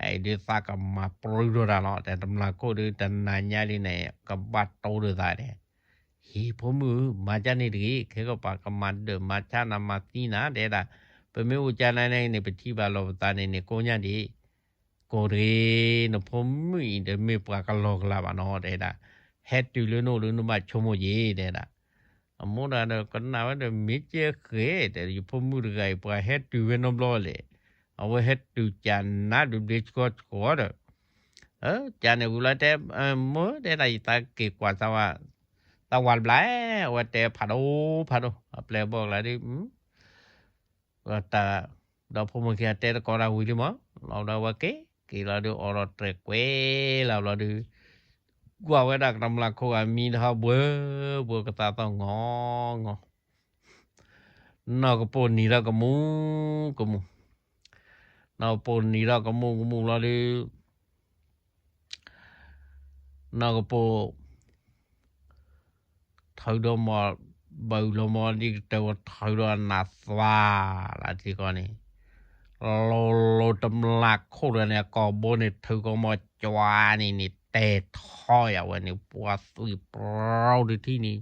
အအံၤဒုးသးကမၤပြူထီၣ်တၢ်လီၤ တဲတမျၢ်ခိၣ်ဒုး တနၤညါဒုးန့ၣ် ကဘၣ်တိဒီးသးန့ၣ် ဟံၣ်ဖိမုၣ်ဧၢ မၤကၢ်န့ၣ်တဂ့ၤ ခဲကပၤကမၤဒၢးမၤဆါနၤမၤသံနၤ တဲဒၣ် ပမ့ၢ်အိၣ်ကၢ်နၤန့ၣ်န့ၣ် ပထံၣ်ဘၣ်လီၤပသးန့ၣ်န့ၣ် ကိးညါဒံး ကိးတဂ့ၤ နဖိမုၣ်အံၤဒီးမ့ၢ်ပှၤကလီၤကလးဘၣ်နီၤ တဲဒၣ် ဟဲတုၤလၢနအိၣ်လၢနဘၣ်ဆိကမိၣ်က့ၤ တဲဒၣ် အမိၢ်တဂၤဒီးကနၣ်ဝဲဒီး မ့ၢ်ကဲဃဲ တဲ ယဖိမုၣ်တဂၤအံၤ ပှၤဟဲတုၤဝဲနီတဘျီလဲၣ် အဝဲဟဲတုၤကၢ်နၤဒုးဘျ့ဆှီဆှီဒီး ကၢ်န့ၣ်ဝံၤလီၤတဲ မိၢ်တဲဒၣ် ယသးက့ၤကွၢ်သးဝး သးဝးတဘျီ အဝဲတဲဖးဒိၣ်ဖးဒိၣ် အပျဲၢ်ဘီၣ်ကလါဒုး တၢ် ဒီဖိမိၢ်ခံဂၤတဲတကိးတၢ်ဝံၤလံမး လီၤဘျီဝဲက့ၤ က့ၤလီၤဒုး အိးထီၣ်တြဲၤကွဲလီၤဘျီဒုး ကွၢ်ဝဲဒၣ်ကတမျၢ်ခိၣ်ဂၤမံတဟီဘှၢဘှၢကသးသီၣ်ငီငီ နီၢ်ကပိၢ်နံၤထီၣ်ကမူကမူ နီၢ်ကပိၢ်နံၤထီၣ်ကမူကမူလီၤဒုး နီၢ်ကပိၢ် ထုးဒီးမီၤ ဘၣ်လီၤမီၤဒ်ကတၢၢ်ဝဲ ထုးဒီးအနၢ်သွါလၢထံကီၢ်န့ၣ် လီၤလီၤတမျၢ်ခိၣ်တဂၤန့ၣ် အကိာ်ဘိန့ၣ် ထုးကီမီၤကွၢ်န့ၣ်န့ၣ် တဲထီယၤဝဲန့ၣ် ပှၤသွံၣ်ပြီတထံၣ်န့ၣ်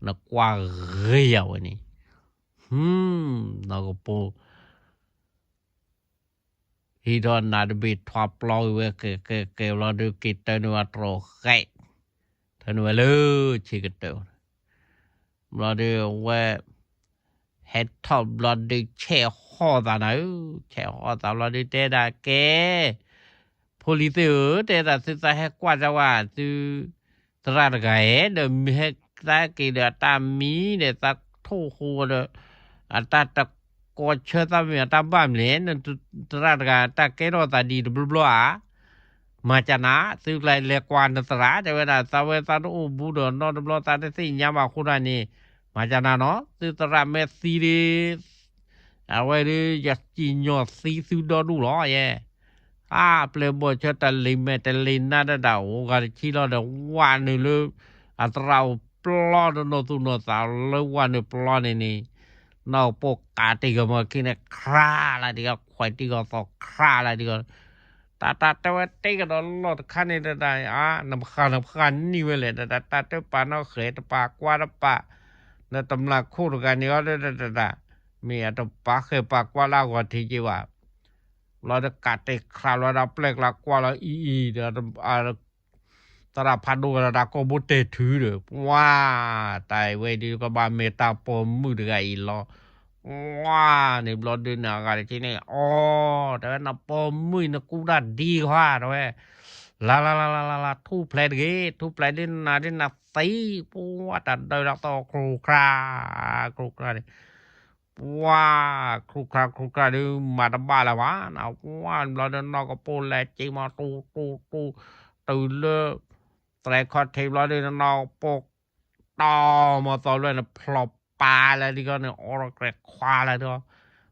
နကွၢ်ဂ့ၤယၤဝဲန့ၣ် နီၢ်ကပိၢ် ဟံးထီၣ်နးတဘ့ၣ်ထွါပျီဝံၤဝဲ ကဲကဲကဲဘျီဒုး က့ၤတၢၢ်န့ၢ်ဝဲတြီၤဃဲး တၢၢ်န့ၢ်ဝဲလၢဆံးကတၢၢ် ဘျီဒုးအဝဲ ဟဲထီၣ်ဘျီဒုး ဆဲးဟီၣ်သးနၤဧၢ, ဆဲးဟီၣ်သးဘျီဒုး တဲဒၣ်ကဲ ဖိလံၤသ့ၣ်ဧၢ, တဲဒၣ်သုသးဟဲကွၢ်တၢ်ဝဲ သုသရၣ်တဂၤဧဲ, ဒီးမ့ၢ်ဟဲသးက့ၤဒီးအတၢ်မံဒီး သးထိၣ်ဃိဒီး အတၢ်တကိးဆၢသးမ့ၢ်အတၢ်ဘၣ်မနုၤလဲၣ်, နသရၣ်တဂၤ တၢ်ကဲထီၣ်သးဒ်တဘျီဘျီဧါ. မၤကနၤ, သုကျဲလဲၤကွၢ်နသရၣ် တဲဝဲဒၣ် သးဝဲသးတအိၣ်ဘူးဒီးနီတဘျီ သးတသ့ၣ်ညါဘၣ်အဃိသတးန့ၣ်, မၤကနၤနီၤ, သုသရၣ်မ့ၢ်သံဒီး အဝဲဒုး ယစံၣ်ညီၣ်သံသုဒီဒူၣ်လီၤယဲ. အါ ပျဲၢ်ဘီၣ်ဆၢတၢ်လံၤမဲာ်တလံၤနါတဒၣ် အိၣ်ဂၤတဆံလီၤဒီး ဝးနုာ်လၢ အသရၣ်အိၣ်ပျီတနီၤသူၣ်နီၤသးလၢဝးနုာ်ပျီန့ၣ်န့ၣ်, နီၢ်ပိၢ်ကးတ့ၢ်ကီးမီၤခံန့ၣ် ခရၣ်လၢတံၢ်ကီး ခွဲးတံၢ်ကီးသီခရၣ်လၢတံၢ်ကီး, တၢ်တၢ်တဲဝဲတ့ၢ်ကဒီးလီၢ်တခါန့ၣ်တဒၣ် အါ နပဃၢ်နပဃၢ်နံၣ်ဝဲလဲၣ် တၢ်တၢ်တဲပာ်နီၣ်ဃဲၤတပာ်ကွၢ်တပာ်, နတမျၢ်ခိၣ်တဂၤန့ၣ်အီၤတဒၣ် မ့ၢ်အတပာ်ဃဲၤပာ်ကွၢ်လၢအဂီၢ်ထံးက့ၤဘၣ် လီၤဒီးကးတ့ၢ်ခရၣ်လီၤဒီးပျဲၢ်ကျါကွၢ်လီၤအံၤအံၤဒီး သရၣ်ဖးဒိၣ်ဝဲဒီးတၢ်ကိာ်ဘိတဲာ်ထုးဒီး ပှၤ တၢ်အံၤဝဲဒုးကဘၣ်မ့ၢ်တၢ်ပိာ်မုၣ်တဂၤအံၤလီၤ. ပှၤန့ၣ်ဘျီဒုးန့ၣ် အဂၤတဆံန့ၣ် အိ တဲဝဲ နပိာ်မုၣ်အံၤနကူတၢ်ဒ်ခွါ တဲဝဲ လၢလၢလၢလၢလၢ ထူၣ်ဖျဲးတဂ့ၤ ထူၣ်ဖျဲးဒ်နၤဒ်နၤသံ ပှၤတၢ်ဒၢတၢ်သီၣ်ခရူၣ်ခရၣ် ခရူၣ်ခရၣ်န့ၣ် ပှၤ ခရူၣ်ခရၣ်ခရူၣ်ခရၣ်ဒုး မၤတဘၣ်လၢၤဘၣ် ပှၤဘျီဒုး နီၢ်ကပိၢ်လဲၤစ့မီၤ တူတူတူ တုၤလၢ သရဲခီၣ်ထံးဘျီဒုး နီၢ်ကပိၢ် တီမီၤသီလၢန့ၣ် ဖျိးပာ်လၢဒ်ကီးန့ၣ် အိးထီၣ်ကြဲးခွါလၢဒ်ကီး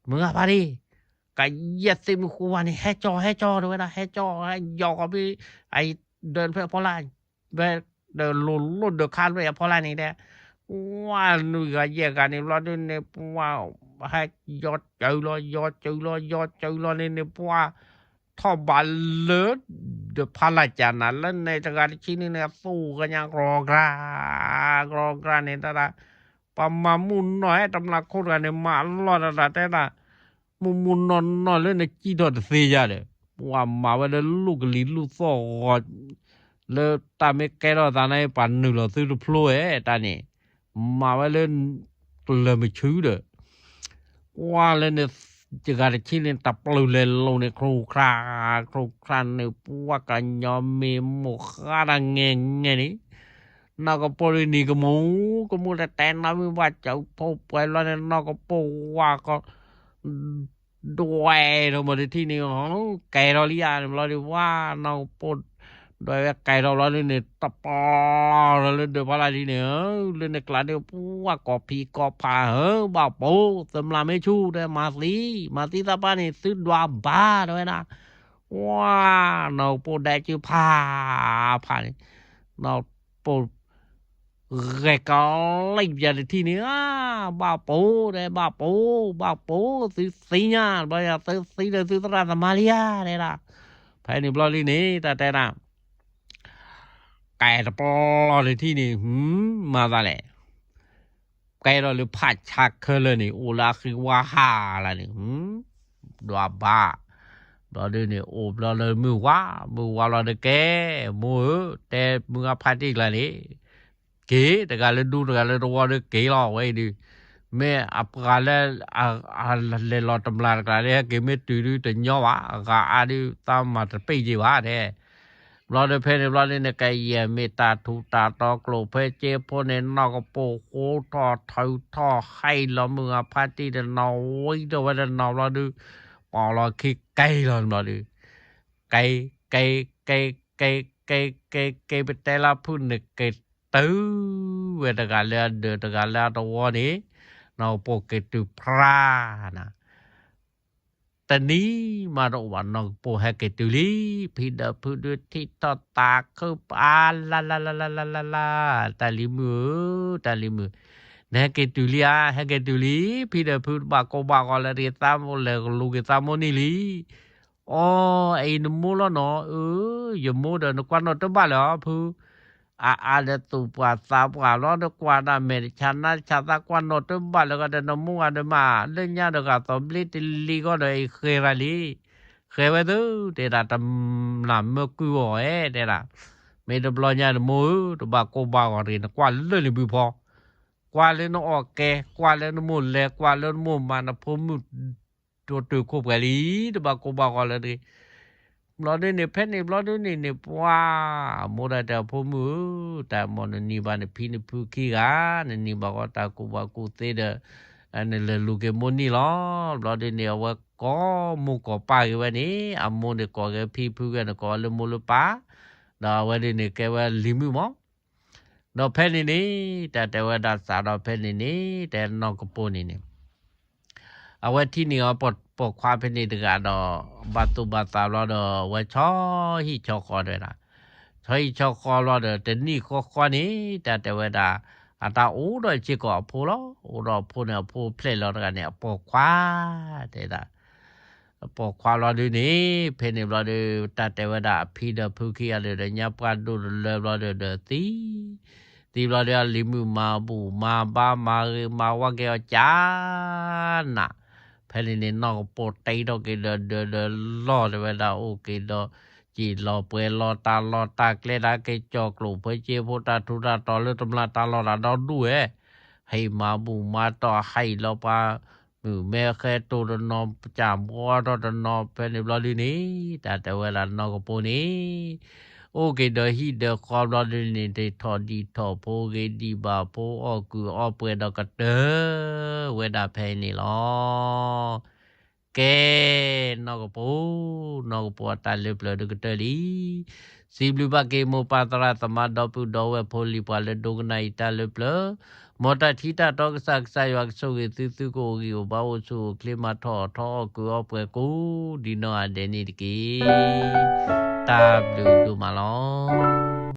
မုၢ်ဂၤဖါဒံ ကယဲၢ်သ့ၣ်မုၢ်ဃူဝါန့ၣ် ဟဲကၠီ ဟဲကၠီ တဲဝဲဒၣ် ဟဲကၠီ ဟဲယီၤကီးဖဲ အဒၢးဖဲအဖီလာ် ဖဲ ဒၢးလိၤလိၤဒၢးခါဖဲအဖီလာ်န့ၣ်တဲ ပှၤနွံဂၤယဲၢ်ဂၤန့ၣ်ဘျီဒုးန့ၣ် ပှၤ ဟဲယီၤစၢၤလီၤ ယီၤစၢၤလီၤ ယီၤစၢၤလီၤန့ၣ်န့ၣ် ပှၤ ထီၣ်ဘးလၢ ဒီးဖီလာ်ကနၤလၢန့ၣ် တဂၤတဆံန့ၣ်န့ၣ် သူၣ်ကညါ ကြီကြၢ် ကြီကြၢ်န့ၣ် တၢ်ဒၣ် ပှၤမၤမုၢ်နီၢ်ဧဲ တမျၢ်ခိၣ်တဂၤန့ၣ် မၤအလီၢ်တၢ်တၢ်တဲဒၣ် မုၢ်မုၢ်နီၢ်နီၢ်လၢနစံၣ်ထီၣ်တသ့ယၤဒီး ပှၤမၤဝဲလၢလူၢ်ကလံၤလူၢ်သီၣ်ဂီၤ လၢတၢ်မ့ၢ်ကဲထီၣ်သးန့ၣ် ပှၤနုာ်လီၤသုတဖျိဧဲတၢ်န့ၣ် မၤဝဲလၢ ကလၢၤမုၢ်ဆူဒီး ကွၢ်လၢန့ၣ် ယဂၤတဆံန့ၣ် တပျုာ်လဲၤလိၤန့ၣ် ခရူၣ်ခရၣ် ခရူၣ်ခရၣ်န့ၣ် ပှၤကညီမ့ၢ်မိၢ်ဃါတၢ်ငဲၢ်ငဲၢ်န့ၣ် နီၢ်ကပိၢ်ဒ်န့ၣ်ကမူ ကမူတတဲနီၢ်မုၢ်ဘၣ်စၢၤဖိပှဲၤလီၤန့ၣ် နီၢ်ကပိၢ်ဝါကီ ဒွဲၣ်ထီၣ်မ့ၢ်တထံၣ်န့ၣ် ကဲထီၣ်လံဧါန့ၣ်ဘျီဒုး ဝါ နီၢ်ကပိၢ် ဒွဲၣ်ဝဲကဲထီၣ်ဘျီဒုးန့ၣ် တပျီထီၣ်လၢဒၢးဖီလာ်ဒ်န့ၣ် လၢန့ၣ်ကျါဒုး ပှၤကီၢ်ဖံးကီၢ်ဖးဧၢ ဘၣ်ပိာ် သမလၢ်မ့ၢ်ဆူၣ်ဒီး မၤသံ မၤသံသးပှၢ်န့ၣ် သုဒွးဘၣ်တဲဝဲဒၣ် ဝါ နီၢ်ကပိၢ်ဒဲကၠူဖး ဖးန့ၣ် နီၢ်ကပိၢ် ဂဲၤကလံၣ်ပယၤတထံၣ်န့ၣ် ဘၣ်ပိာ်ဒီး ဘၣ်ပိာ် ဘၣ်ပိာ် သုသံညါ ဘျီယၤသုသံဒီးသုသရၣ်သမါလံဧါ တဲဒၣ် ဖဲန့ၣ်ဘျီလံန့ၣ် တၢ်တဲဒၣ် ကဲတပျီတထံၣ်န့ၣ် မၤသးလဲၣ် ကဲထီၣ်လၢဖးဆါခဲလၢာ်န့ၣ် အိၣ်လၢအဃံဝါဟးလၢန့ၣ် ဒွးဘၣ် ဘျီဒုးန့ၣ် အိၣ်ဘျီလၢမုၢ်ဝါ မုၢ်ဝါလီၤဒုးကဲ မိၢ်ဧၢ တဲမုၢ်ဂၤဖးတံၢ်ကျါန့ၣ် က့ၤတဂၤလၢဒူတဂၤလၢတဝီဒုးက့ၤလီၤ ဝဲအံၤဒုး မ့ၢ်အပှၤလၢ လဲၤလီၤတမျၢ်တကျါန့ၣ် ဟဲက့ၤမ့ၢ်တုၤဒုးတညီဘၣ် အဂၤအါဒုး သးမၤတပ့ၢ်က့ၤဘၣ်တဲ ဘျီဒုးဖဲန့ၣ်ဘျီဒုးန့ၣ် ကယဲၢ်မ့ၢ်တၢ်ထူးတၢ်တီၤကျိၣ်ဖဲက့ဖိန့ၣ် နီၢ်ကပိာ်ဃိထီၣ်ထုးထီၣ်ဟဲလီၤမုၢ်ဂၤဖးတံၢ်တနီၤ ဝံထီၣ်ဝဲတနီၤဘျီဒုး ပိာ်လီၤခံကဲလီၤဘျီဒုး ကဲ ကဲ ကဲ ကဲ ကဲ ကဲ ကဲ ကဲ ကဲ ပတဲလၢဖုၣ်န့ၣ်က့ၤတုၤဝဲတဂၤလၢအဒၢး တဂၤလၢအတဝီန့ၣ် နီၢ်ကပိာ်က့ၤတုၤဖျါနၤ တနံၤမးတအိၣ်ဘၣ် နီၢ်ကပိာ်ဟဲက့ၤတုၤလံ ဖံဒီးဖုဒုးထံၣ်ထီၣ်သးခုပာ် လါလါလါလါလါလါလါ တၢ်လံၤမုၣ်ဧၢ တၢ်လံၤမုၣ် နဟဲက့ၤတုၤလံဧါ ဟဲက့ၤတုၤလံ ဖံဒီးဖုတဘၣ်ကိၢ်ဘၣ်ဂီၤလၢတဂ့ၤ သးမိၢ်လဲၤကလူၤက့ၤသးမိၢ်နံၣ်လံ အီ အံၤနမိၢ်လီၤနီၤ အၢ ယမိၢ်ဒီးနကွၢ်နီၣ်တဘၣ်လၢၤအီၤဖု အါအါဒီးသူၣ်ပှၢ်သးပှၢ်လီၤ နကွၢ်ဒၣ်မဲာ်တဆါနါတဆါ သးကွၢ်နီၣ်တဘၣ်လၢၤဂီၤဒီး နမိၢ်ဂၤဒီးမး လၢညါဒီးဂၤသီဘျ့တလံၤဂီၢ်ဒီး အံၤဃဲၤရၤလံ ဃဲၤဝဲသု တဲဒၣ်တမျၢ်မၢကုၢ်အီၤဧဲ တဲဒၣ် မ့ၢ်တဘျီညါနမိၢ်ဧၢ တဘၣ်ကိၢ်ဘၣ်ဂီၤတဂ့ၤ နကွၢ်လၢနဘုဖီ ကွၢ်လၢနအီၣ်ကဲ ကွၢ်လၢနမိၢ်လဲၤ ကွၢ်လၢနမိၢ်မၤနဖိမုၣ် ဒိၣ်တုာ်ခိၣ်ပှဲၤလံ တဘၣ်ကိၢ်ဘၣ်ဂီၤလၢၤတဂ့ၤ ဘျီဒုးန့ၣ် ဖဲန့ၣ်ဘျီဒုးန့ၣ်န့ၣ် ပှၤ အမိၢ်ဒၣ်တဲအဖိမုၣ်ဧၢ တၢ်မ့ၢ်နနံၤဘၣ်နဖံနဖုခံဂၤ နနံၤဘၣ်ဃီတၢ်ကူၣ်ဘၣ်ကူၣ်သ့ဒီး နလဲၤလူၤက့ၤမိၢ်နံၣ်လီၤ ဘျီဒုးန့ၣ် အဝဲကိးမိၢ်ကိးပၢ်ဂ့ၤဝဲန့ၣ် အမိၢ်န့ၣ်ကိးဂ့ၤဖံဖုဂ့ၤန့ၣ် ကိးလၢမိၢ်လၢပၢ် ဒီးအဝဲဒုးန့ၣ်ကဲဝဲလံၤမုၣ်မး ဒီးဖဲန့ၣ်န့ၣ် တၢ်တဲဝဲဒၣ်စးဒီးဖဲန့ၣ်န့ၣ် တဲနီၢ်ကပိာ်န့ၣ်န့ၣ် အဝဲထံၣ်န့ၢ်အီၤပိာ်ခွါဖဲန့ၣ်တဂၤဒီး ဘၣ်သူၣ်ဘၣ်သးဘျီဒီး အဝဲဆီဟံၣ်ဆီဃီတဲဒၣ် ဆီဟံၣ်ဆီဃီဘျီဒီး တနံၣ်ဃီဃီန့ၣ် တၢ်တဲဝဲဒၣ် အတၢ်အိၣ်ဒီးစ့ၢ်ကီးအဖိလီၤ အိၣ်ဒီးအဖိန့ၣ် အဖိဖျဲၣ်လီၤတဂၤန့ၣ် အပိာ်ခွါ တဲဒၣ် အပိာ်ခွါဘျီဒုးန့ၣ် ဖဲန့ၣ်ဘျီဒုး တၢ်တဲဝဲဒၣ်အဖံဒီးဖုခံဂၤဒီး ညါပှၢ်ဒိၣ်တလၢဘျီဒီး ဒီးသံ သံဘျီဒီး အလံၤမုၣ်မၤဘူၣ်မၤဘါမၤဂ့ၤမၤဝါက့ၤအီၤကၢနး ဖဲန့ၣ်န့ၣ် နီၢ်ကပိာ်တဲထီၣ်က့ၤဒီး ဒီးဒီးလီၢ်တဲဝဲဒၣ် အိၣ်က့ၤဒီး စံာ်လီၤပှဲၤလီၤတၢ်လီၢ်တၢ်ကျဲဒၣ်က့ၤ ကၠီၣ်ကျိၣ်ဖိစ့ဖိ တၢ်ထူးတၢ်တီၤလၢတမျၢ်တၢ်လီၢ်တၢ်ဒီဒူၣ်ဝဲ ဟဲမၤဘူၣ်မၤတီၢ်ဟဲလီၤပှၤ မုၢ်မဲဃဲတိၢ်တနီၤ ကၢ်ဘှီထီၣ်တနီၤ ဖဲန့ၣ်ဘျီဒုးန့ၣ် တၢ်တဲဝဲဒၣ်နီၢ်ကပိာ်န့ၣ် အိၣ်က့ၤဒီးဟံၣ်ဒီးဃီဘျီဒုးန့ၣ် တထီၣ်ဒံးထီၣ်ဖိဂ့ၤဒံးဘၣ်ဖိ အီၣ်ကုၢ်အီပှဲၤဒီးကတၢၢ်ဝဲဒၣ်ဖဲန့ၣ်လီၤ ကဲ နီၢ်ကပိာ် နီၢ်ကပိာ်အတၢ်လၢပျၢၤဒုးကတၢၢ်လံ စံးဘျုးဘၣ်က့ၤမိၢ်ပၢ်သရၣ်သမါဒီပုၢ်ဒီဝဲၢ်ဖိလံၤပှၤလၢဒိကနၣ်အံၤတၢ်လၢပျၢၤ မ်တၢ်ထံတၢ်တီကစၢ်ကစၢ်ယွၤကဆိၣ်ဂ့ၤသု သုကအိၣ်ဂံၢ်အိၣ်ဘါအိၣ်ဆူၣ်အိၣ်ချ့မၤထီၣ်ထီအီၣ်ကုၢ်အီပှဲၤကိးဒံးနီၢ်ဂၤဒဲးန့ၣ်တက့ၢ် တၢ်ဘျုးဒိၣ်မးလီၤ